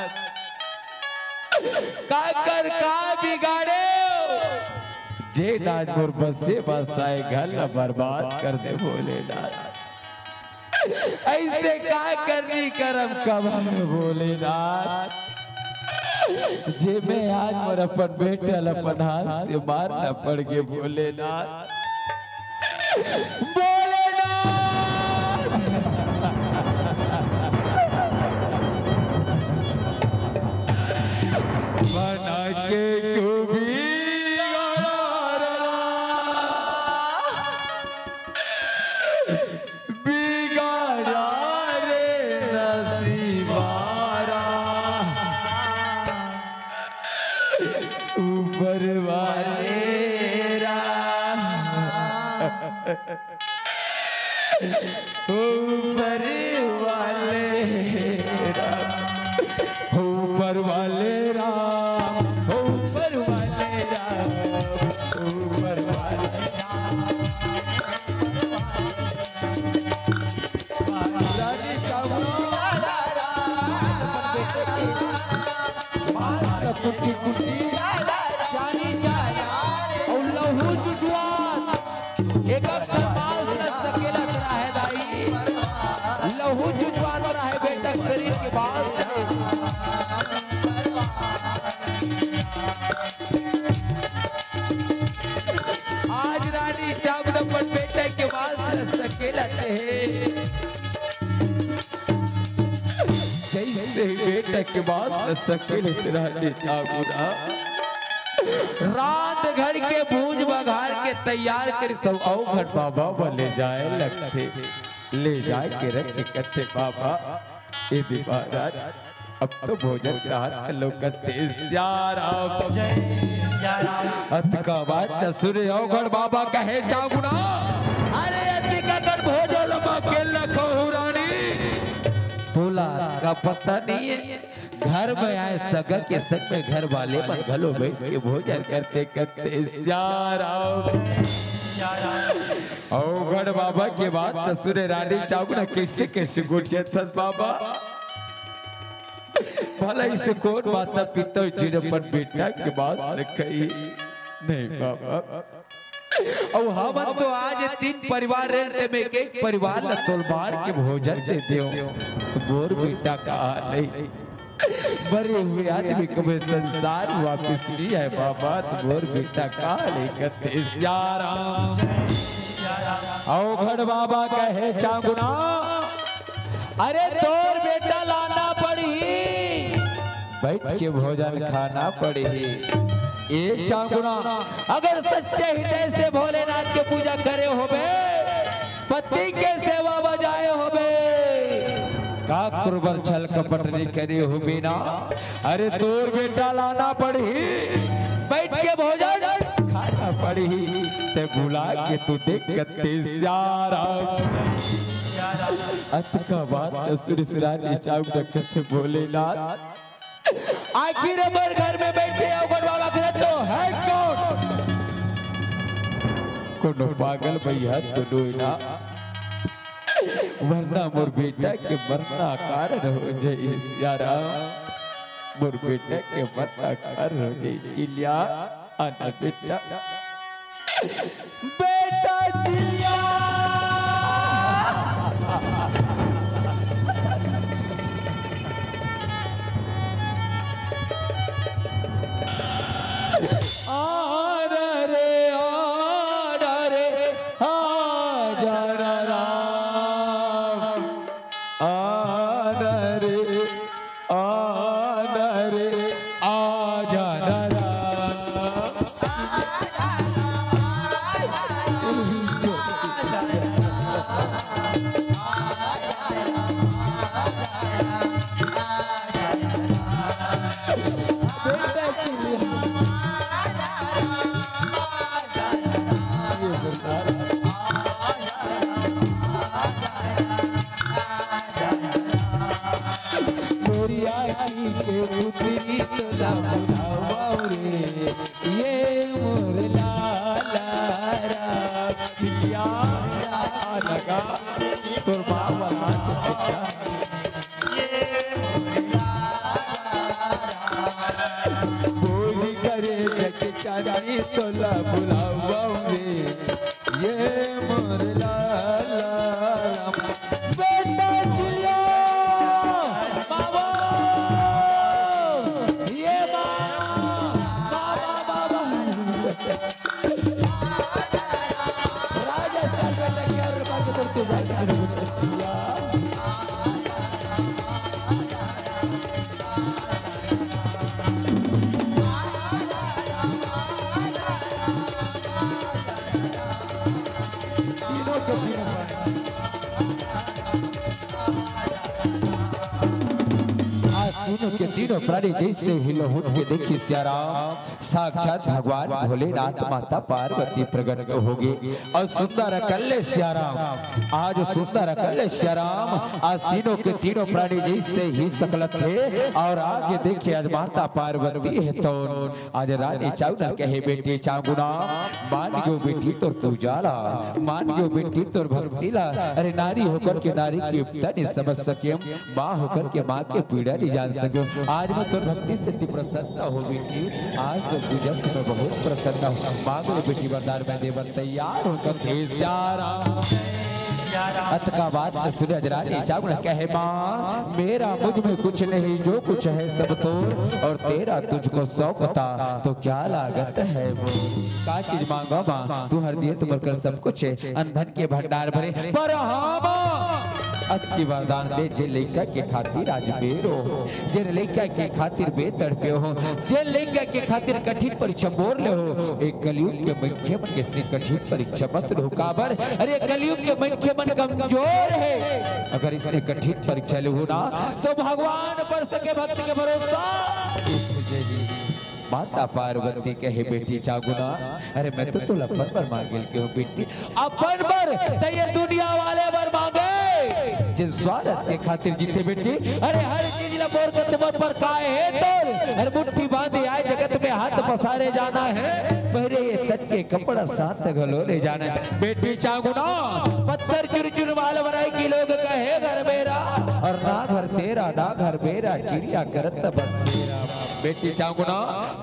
काकर का बिगाड़े हो? जे नाच मोर बसे बसाए घर ला बर्बाद कर दे भोलेनाथ। ऐसे का करनी करम कमा भोलेनाथ, जे मैं आज मोर अपन बेटा ला अपन हाथ से मारना पड़ गे भोलेनाथ। भोलेनाथ। बना के क्यों ऊपर वाले राम, ऊपर वाले राम, ऊपर वाले राम, ऊपर वाले राम। रानी चावल। कुटी कुटी जानी जाए और लहू जुटवा। एक अक्षर बाल से सकेला रहे दाई, लहू जुटवा रहे बेटा शरीर के बाल से। आज रानी चावल अपन बेटा के बाल से सकेला रहे। जैसे ही बेटा के बाल से सकेला रहे चावल रात घर के भूज बघार के तैयार करिस अवघड़ बाबा बर ले जाए लगथे, ले जाए के रख के कथे बाबा, ए भी महाराज, अब तो भोजन ग्रहण कर लो कथे। सिया राम। जय सिया राम। अतका बात न सुने अवघड़ बाबा कहे चावल राम, अरे अतिका कर भोजन मा के लखहू रानी, तोला का पता नहीं है। घर में आए सगा के संग में घर वाले मन घलो बैठ के भोजन करथे कथे। सिया राम। अवघड़ बाबा के बात न सुने रानी चावल राम, कैसे कैसे गोठियाथस बाबा। भला इसे कोन माता पिता जिन अपन बेटा के बाल से कही नहीं बाबा। अउ हमन तो आज तीन परिवार रहे, तेमे एक एक परिवार ला तोल मार के भोजन दे देव। त मोर बेटा कहाँ नहीं? मरे हुए आदमी कभू संसार वापिस नहीं आए बाबा, त मोर बेटा कहाँ नहीं कथे। सिया राम। अवघड़ बाबा कहे चावल राम, अरे तोर बेटा लाना पड़ही, बैठ के भोजन खाना पड़ही। ए चावल राम, अगर सच्चे हृदय से भोलेनाथ के पूजा करे होबे, पति के सेवा बजाए होबे, का कुरबर छल कपट नहीं करे होबे ना? अरे तोर बेटा लाना पड़ही, बैठ के भोजन खाना पड़ही। ते बुला के तू देख कथे। सिया राम। अतका बात सुन सिरानी चावल राम कथे भोलेनाथ, आखिर हमर घर में बैठे अवघड़ बाबा के तो है कोन? कोनो पागल भैया तो नोहे ना, वरना मोर बेटा के मरना कारण हो जाई। सिया राम, मोर बेटा के मरना कारण हो जाई। चिल्लिया आना बेटा। बेटा चिल्लिया। आना रे, आना रे, आ जाना राम। आना रे, आना रे, आ जाना राम। मोरी आँखी के पुतरी तोला बुलावव रे, ये मोर लाला राम। पिया लगा तोर बाबा हाथ पिया। बोली करे जग चांदी तोला बुलावव रे, ये मोर लाला राम। बेटा जिया बाबा, ये माँ, बाबा, बाबा। राजा चल बेटा, क्या रे बात करते भाई? आज तीनों के तीन तीनों प्राणी जइसे ही लहुट के देखी सियाराम, साक्षात भगवान भोलेनाथ माता पार्वती प्रकट होगे। अउ सुंदर अकन ले सियाराम, आज सुंदर अकन ले सियाराम, आज तीनों के तीनों प्राणी जइसे ही सकलत हे। अउ आगे देखे आज माता पार्वती हे तउन आज रानी चाउना कहे बेटी चांगुना, मान गयो बेटी तोर पूजा ला, मान गयो बेटी तोर भक्ति ला। अरे नारी होकर के नारी के उपता नहीं समझ सके, माँ होकर के माँ के पीड़ा नहीं जान सके। आज मैं तोर भक्ति से अति प्रसन्न हो बेटी, आज तो पूजा से मैं बहुत प्रसन्न हूँ। मांग ले बेटी वरदान मैं देवर तैयार होकर के सियाराम। अतका बात सुने अजरानी चावल कहे, माँ मेरा मुझ में कुछ नहीं, जो कुछ है सब तोर, और तेरा तुझको सौंपता तो क्या लागत है वो। का चीज मांगा माँ, तू हर दिए तुम्हारे कर सब कुछ है, अनधन के भंडार भरे, पर हाँ माँ अतकी वरदान दे जे लइका के खातिर आज मेरो, जे लइका के खातिर बेतड़पे हो, जे लइका के खातिर कठिन परीक्षा बोर ले हो, एक कलयुग के मनखे मन के से कठिन परीक्षा मत लो काबर। अरे कलयुग के मनखे मन कमजोर है, अगर इसने कठिन परीक्षा ले हो ना तो भगवान पर सके भक्त के भरोसा। माता पार्वती कहे बेटी चांगुना, अरे मैं तो तोला अपन बर मांगे के हूँ बेटी, अपन बर त ये दुनिया वाले बर मांगे, जिन स्वार्थ के खातिर जीते बेटी। अरे हर चीज ला मोर कतमर पर काय है तोर, हर मुट्ठी बांधे आए जगत में हाथ पसारे जाना है, पहले ये तन के कपड़ा साथ घलो ले जाना है। बेटी चांगुना पत्थर चुर चुर माल बनाई की लोग कहे घर मेरा, और ना घर तेरा ना घर मेरा, चिड़िया करत बसेरा। बेटी चांगुना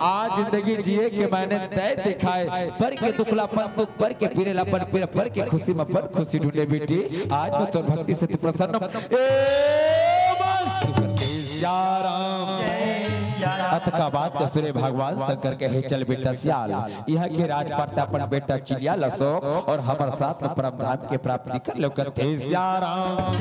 आज जिंदगी जिए के मैंने तय दिखाए, पर के दुखलापन दुख, पर के पीरेलापन पीरे, पर के खुशी में पर खुशी ढूंढे बेटी। आज मैं तोर भक्ति से तू प्रसन्न। ए बस सियाराम। अतका बात तो सुने भगवान शंकर कहे, चल बेटा सियाल, यहाँ के राजपाट अपन बेटा चिड़िया लसो और हमर साथ में परम धाम के प्राप्ति कर लो। कथे सियाराम।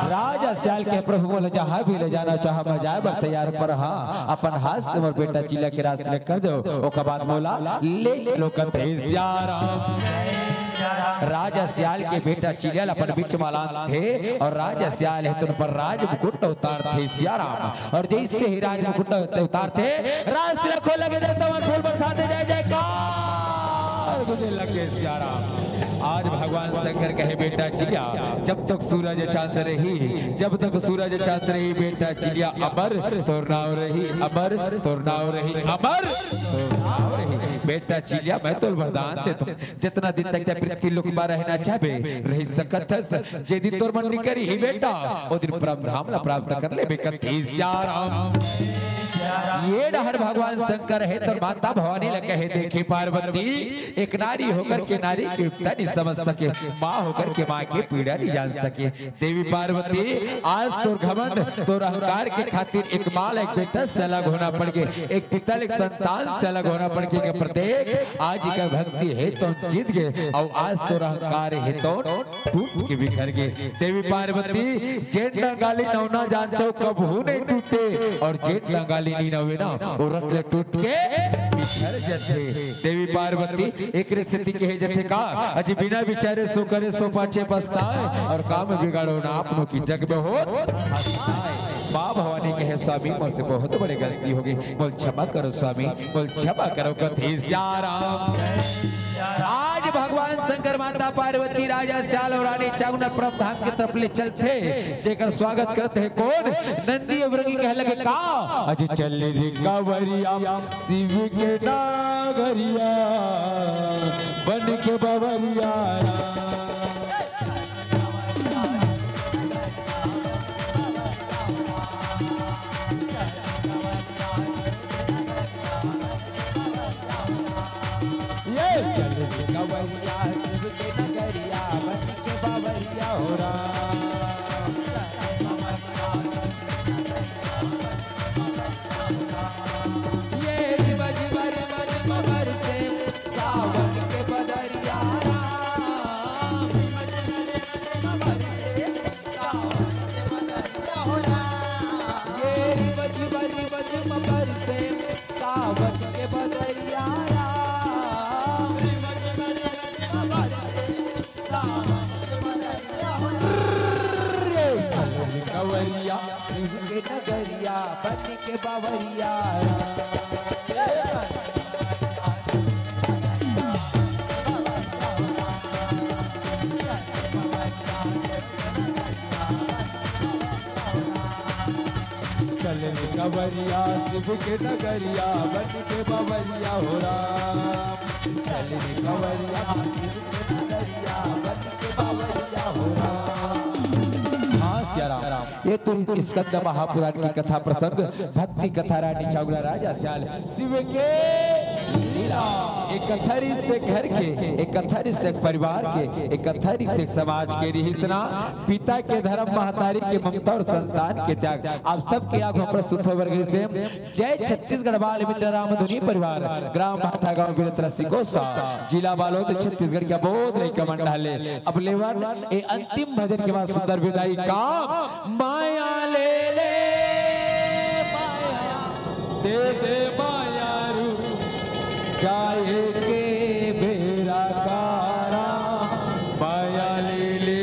राजा सियाल के प्रभु बोले, जहाँ भी ले जाना चाहा मैं जाए बर तैयार, पर हाँ अपन हाथ से मोर बेटा चिड़िया के रास्ते ले कर दो, ओकर बाद मोला ले चलो। कथे सियाराम। राजा सियाल के बेटा चिड़िया ल अपन बीच में लानथे और राजा सियाल हे तुन पर राज मुकुट उतारथे सियाराम। और जैसे ही राज मुकुट उतारथे, राज तिलक हो लगे, देवता मन फूल बरसाते, जय जयकार गुजे लगे सियाराम। आज भगवान शंकर कहे, बेटा चिड़िया, जब तक सूरज चांद रही, जब तक सूरज चांद रही, बेटा चिड़िया अमर तोर नाव रही, अमर तोर नाव रही, अमर तोर नाव रही। बेटा चिड़िया, मैं तोर वरदान देथों, जितना दिन तक ते पृथ्वी लोक में रहना चाहबे, रह सकत हस। जे दिन तोर मन निकरी ही बेटा, ओ दिन परम धाम ला प्राप्त कर लेबे। कथे सियाराम। ये डहर भगवान शंकर हे तोर माता भवानी ला कहे, देखे पार्वती, एक नारी होकर के नारी के उपता नहीं समझ सके, माँ होकर के माँ के पीड़ा नहीं जान सके। देवी पार्वती, आज तोर घमंड, तोर अहंकार के खातिर एक माँ ला एक बेटा से अलग होना पड़ गे, एक पिता ला एक संतान से अलग होना पड़ गे। प्रत्येक आज इकर भक्ति हे तो जीत गे, अउ आज तोर अहंकार हे तो टूट के बिखर गे। देवी पार्वती, जेन डंगाली नवना जानथो कभू नहीं टूटे, और जेन डंगाली नहीं नवे ना, वो रत ले टूट के बिखर जथे। देवी पार्वती, एकरे सेती कहे जथे का, अजी बिना विचारे सो करे सो पाछे पछताए, और काम बिगाड़ो ना आपनो की जग में होत हंसाए। माँ भवानी कहे, स्वामी मोर से बहुत बड़ी गलती हो गई, मोल क्षमा करो स्वामी, मोल क्षमा करो। कथे सियाराम। आज भगवान शंकर, माता पार्वती, राजा सियाल और रानी चाउना परम धाम की तरफ ले चलथे, जेकर स्वागत करत हे कौन? नंदी अउ बरगी कहे लगे का, अजी चल रे कांवरिया, शिव के नागरिया बन के बवरिया। ये चल रे कांवरिया, शिव के नगरिया बन के बवरिया हो राम। ये रिम झिम रिम झिम बरसे सावन के बदरिया राम। ये रिम झिम रिम झिम बरसे सावन के बदरिया राम। बावरिया, शिव के नगरिया, बन के बावरिया। चल रे कंवरिया, शिव के नगरिया, बन के बावरिया हो राम। चल रे कंवरिया, शिव के नगरिया, बन के बावरिया हो राम। हाँ, सिया राम। ये तो स्कंद महापुराण की कथा प्रसंग, भक्ति कथा रानी चावला राजा स्याल शिव के लीला। एक कथरी से घर के, एक कथरी से परिवार के, एक कथरी से समाज के रिहिसना, पिता के धर्म, महतारी के ममता और संतान के त्याग, आप सबके आगू प्रस्तुत होबर गइसे। जय छत्तीसगढ़ बाल मित्र रामधुनी परिवार, ग्राम भाठा गांव बिरतरा सिकोसा, जिला बालोद, छत्तीसगढ़ के बोध रे कमंडा ले। अब लेवन ए अंतिम भजन के बाद सुंदर विदाई का माया ले ले, माया दे दे माया रू, जाए के बेरा कारा। माया ले ले,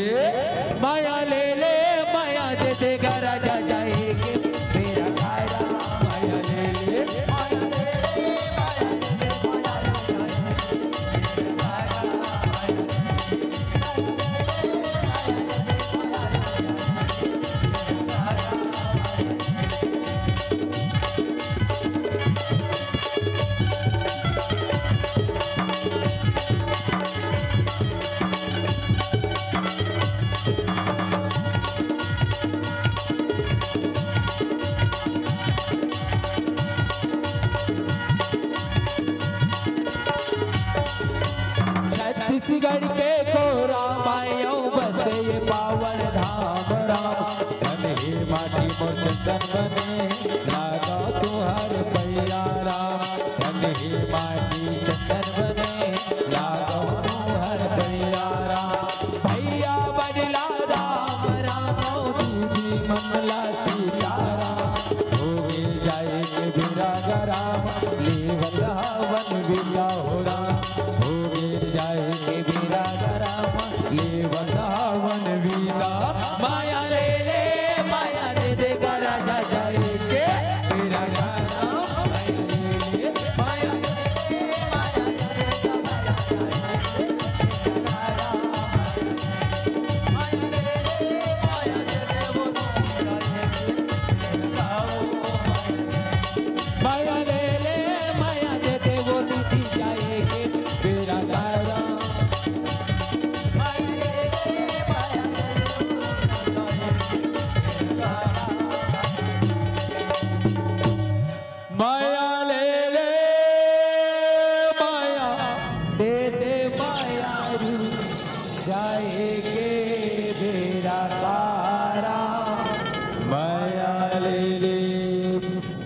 माया ले ले, माया दे दे गरा जा जाए के बेरा कारा। माया ले ले, माया ले ले, माया दे दे गरा जा जाए के बेरा कारा। छत्तीसगढ़ के कोरा मायो बसे ये पावन धाम राम। धन हे माटी मोर चंदन बने, लागा तुहर पैया राम। धन हे माटी चंदन बने, लागा तुहर पैया राम। भैया बनला राम राम, दीदी मनला सीता राम। होगे जाए के बेरा गराम, लेवत हवन बिदा हो राम। होगे जाए के बेरा गराम, लेवत हवन बिदा। माया ले ले, माया दे दे गरा जा जाए के बेरा गराम। माया ले ले, माया ले ले, माया दे दे गरा जा जाए के बेरा गराम। माया ले ले, माया दे दे वो माया ले ले। माया ले ले, माया दे दे वो दीदी जाए के बेरा कारा। माया ले ले, माया दे दे वो दीदी जाए के बेरा कारा। माया ले ले, माया दे दे माया रू, जाए के बेरा कारा। माया ले ले।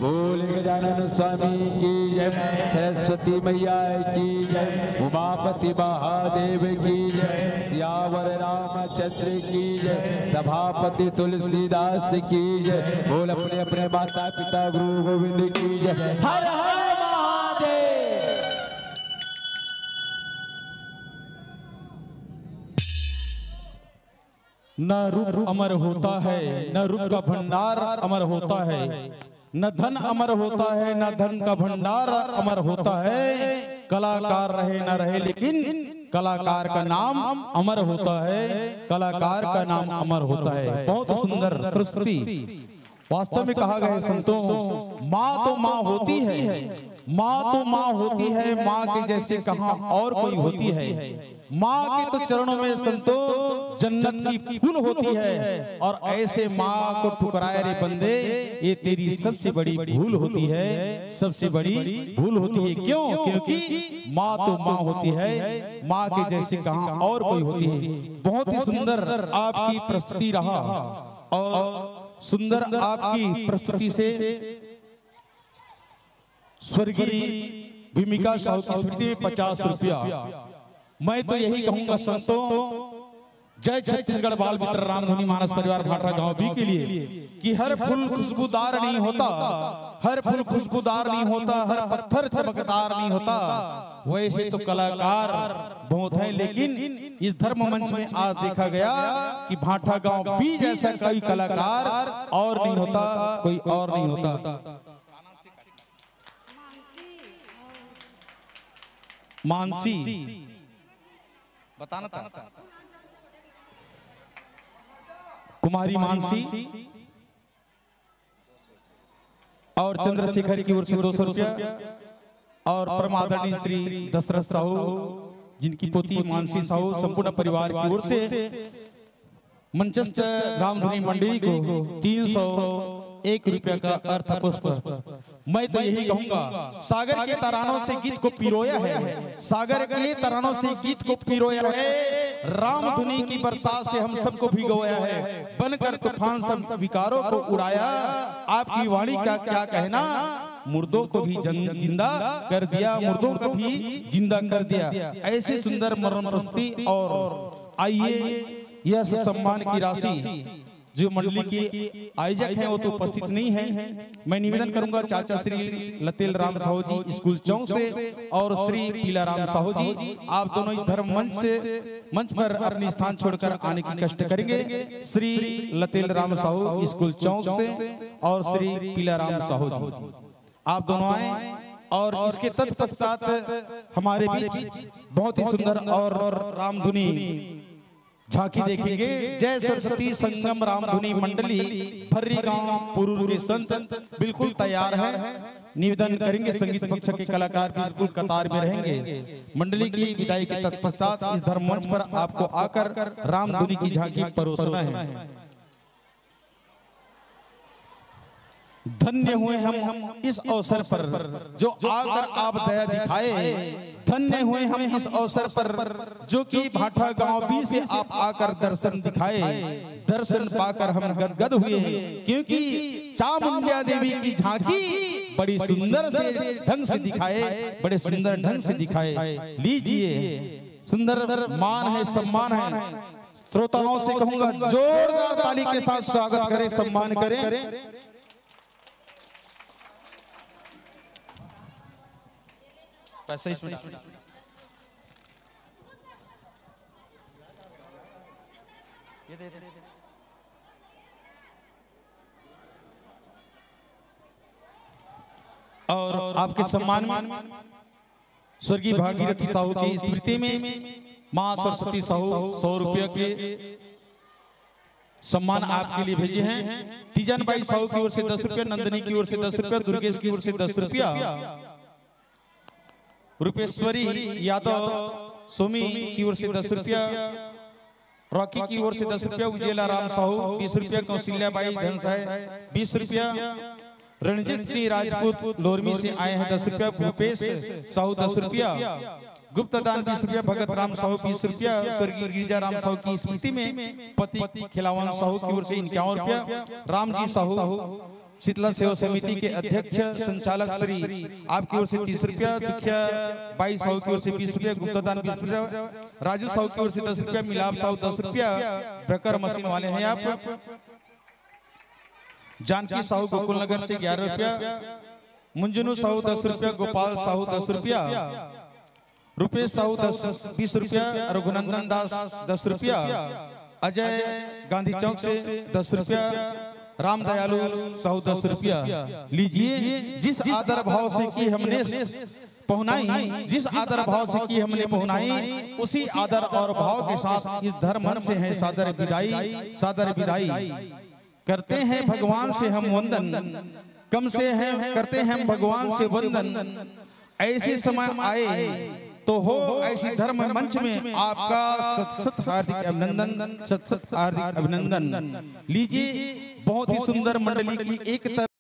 बोल गजानन स्वामी की जय, सरस्वती मैया की जय, उमापति महादेव की जय, सियावर रामचंद्र की जय, सभापति तुलसीदास की जय। बोल अपने अपने माता पिता गुरु गोविंद की जय। हर हर महादेव। न रूप अमर होता है, न रूप का भंडार अमर होता है, न धन अमर होता है, न धन का भंडार अमर होता है। कलाकार रहे न रहे, लेकिन कलाकार का नाम अमर होता है, कलाकार का नाम अमर होता है। बहुत सुंदर प्रस्तुति। वास्तव में कहा गया है संतों, माँ तो माँ होती है, माँ तो माँ होती है, माँ के जैसे कहाँ और कोई होती है। माँ के तो चरणों में संतों जन्नत की फूल होती है, और ऐसे माँ को ठुकराए रे बंदे, ये तेरी सबसे बड़ी भूल होती है, सबसे बड़ी भूल होती है। क्यों? क्योंकि माँ तो माँ होती है, माँ के जैसे कहाँ और कोई होती है। बहुत ही सुंदर आपकी प्रस्तुति रहा, और सुंदर आपकी प्रस्तुति से स्वर्गीय भूमिका साहू की स्मृति में पचास रुपया। मैं तो यही कहूंगा संतों, जय छत्तीसगढ़ बाल मित्र रामधुनी मानस परिवार भाटा गांव बी के लिए, कि हर फूल खुशबूदार नहीं होता, हर फूल खुशबूदार नहीं होता, हर पत्थर चमकदार नहीं होता, वैसे तो कलाकार बहुत हैं, लेकिन इस धर्म मंच में आज देखा गया कि भाठा गांव बी जैसा कोई कलाकार और नहीं होता, कोई और नहीं होता। मानसी, बताना था। कुमारी मानसी और चंद्रशेखर की ओर से दो सौ रुपया और परम आदरणीय श्री दशरथ साहू, जिनकी पोती मानसी साहू, संपूर्ण परिवार की ओर से मंचस्थ रामधुनी मंडली को तीन सौ एक रुपया का अर्थ पुष्प। मैं तो यही कहूंगा, सागर के तरानों से गीत को पिरोया है, सागर के तरानों से गीत को पिरोया है। रामधुनी की बरसात से हम सबको भिगोया है, बनकर तूफान सब विकारों को उड़ाया। आपकी वाणी का क्या कहना, मुर्दों को भी जन-, जिंदा कर दिया, मुर्दों को भी जिंदा कर दिया। ऐसे सुंदर मरण प्रस्तुति। और आइए, यह सम्मान की राशि जो मंडली की आयोजक हैं, वो तो उपस्थित नहीं है। मैं निवेदन करूंगा चाचा श्री लतेल राम साहू जी स्कूल चौक से और श्री पीला राम साहू जी, आप दोनों इस धर्म मंच से, मंच पर अपनी स्थान छोड़कर आने की कष्ट करेंगे। श्री लतेल राम साहू स्कूल चौक से और श्री पीला राम साहू जी, आप दोनों आए और इसके तत्पश्चात हमारे बीच बहुत ही सुंदर और रामधुनी झांकी देखेंगे। जय सरस्वती संगम रामधुनी मंडली, फर्री गांव पुरूर के संत बिल्कुल तैयार है। निवेदन करेंगे, संगीत पक्ष के कलाकार बिल्कुल कतार में रहेंगे। मंडली की विदाई के तत्पश्चात इस धर्म मंच पर आपको आकर रामधुनी की झांकी परोसना है। धन्य हुए हम इस अवसर पर जो आकर आप दया दिखाए, धन्य हुए हम इस अवसर पर जो कि भाठा गांव बी से आप आकर दर्शन दिखाए। दर्शन पाकर हम गदगद हुए, क्योंकि चामुंडिया देवी की झांकी बड़ी सुंदर से ढंग से दिखाए, बड़े सुंदर ढंग से दिखाए। लीजिए, सुंदर मान है, सम्मान है। श्रोताओं से कहूंगा, जोरदार ताली के साथ स्वागत करें, सम्मान करें। पैसे इसमें। ये दे दे। और आपके सम्मान में स्वर्गीय भागीरथी साहू की स्मृति में मां सरस्वती साहू सौ रुपया के सम्मान आपके लिए भेजे हैं। तीजन बाई साहू की ओर से दस रुपया, नंदनी की ओर से दस रुपया, दुर्गेश की ओर से दस रुपया, रूपेश्वरी यादव सोमी की ओर से दस रुपया, रॉकी की ओर से दस रुपया, उजेला राम साहू बीस रुपया, कौशल्या बाई धनसाय बीस रुपया, रणजीत सिंह राजपूत लोरमी से आए हैं दस रुपया, भूपेश साहू दस रुपया, गुप्ता दान बीस रुपया, भगत राम साहू बीस रुपया, स्वर्गीय गिरिजा राम साहू की स्मृति में पति खिलावन साहू की ओर से इक्यावन रुपया, रामजी साहू शीतला सेवा समिति के अध्यक्ष संचालक श्री आपकी ओर से तीस रुपया, दुखिया बाई साहू की ओर से बीस रुपया, गुप्ता दान बीस रुपया, राजू साहू की ओर से दस रुपया, मिलाप साहू दस रुपया, ब्रेकर मशीन वाले हैं आप, जानकी साहू गोकुल नगर से ग्यारह रुपया, मुंजनू साहू दस रुपया, गोपाल साहू दस रुपया, रूपेश साहू दस, बीस रुपया, रघुनंदन दास दस रुपया, अजय गांधी चौक से दस रुपया, राम दयालु साहू दस रुपया। लीजिए, जिस आदर भाव से की हमने पहुनाई, जिस आदर भाव से की हमने पहुनाई, उसी आदर और भाव के साथ इस धर्म मंच से है सादर विदाई, सादर विदाई। करते हैं भगवान से हम वंदन, कम से है, करते हैं हम भगवान से वंदन। ऐसे समय आए तो हो ऐसी धर्म मंच में आपका सत सत हार्दिक अभिनंदन, सत सत हार्दिक अभिनंदन। लीजिए, बहुत ही सुंदर मंडली की एक तरफ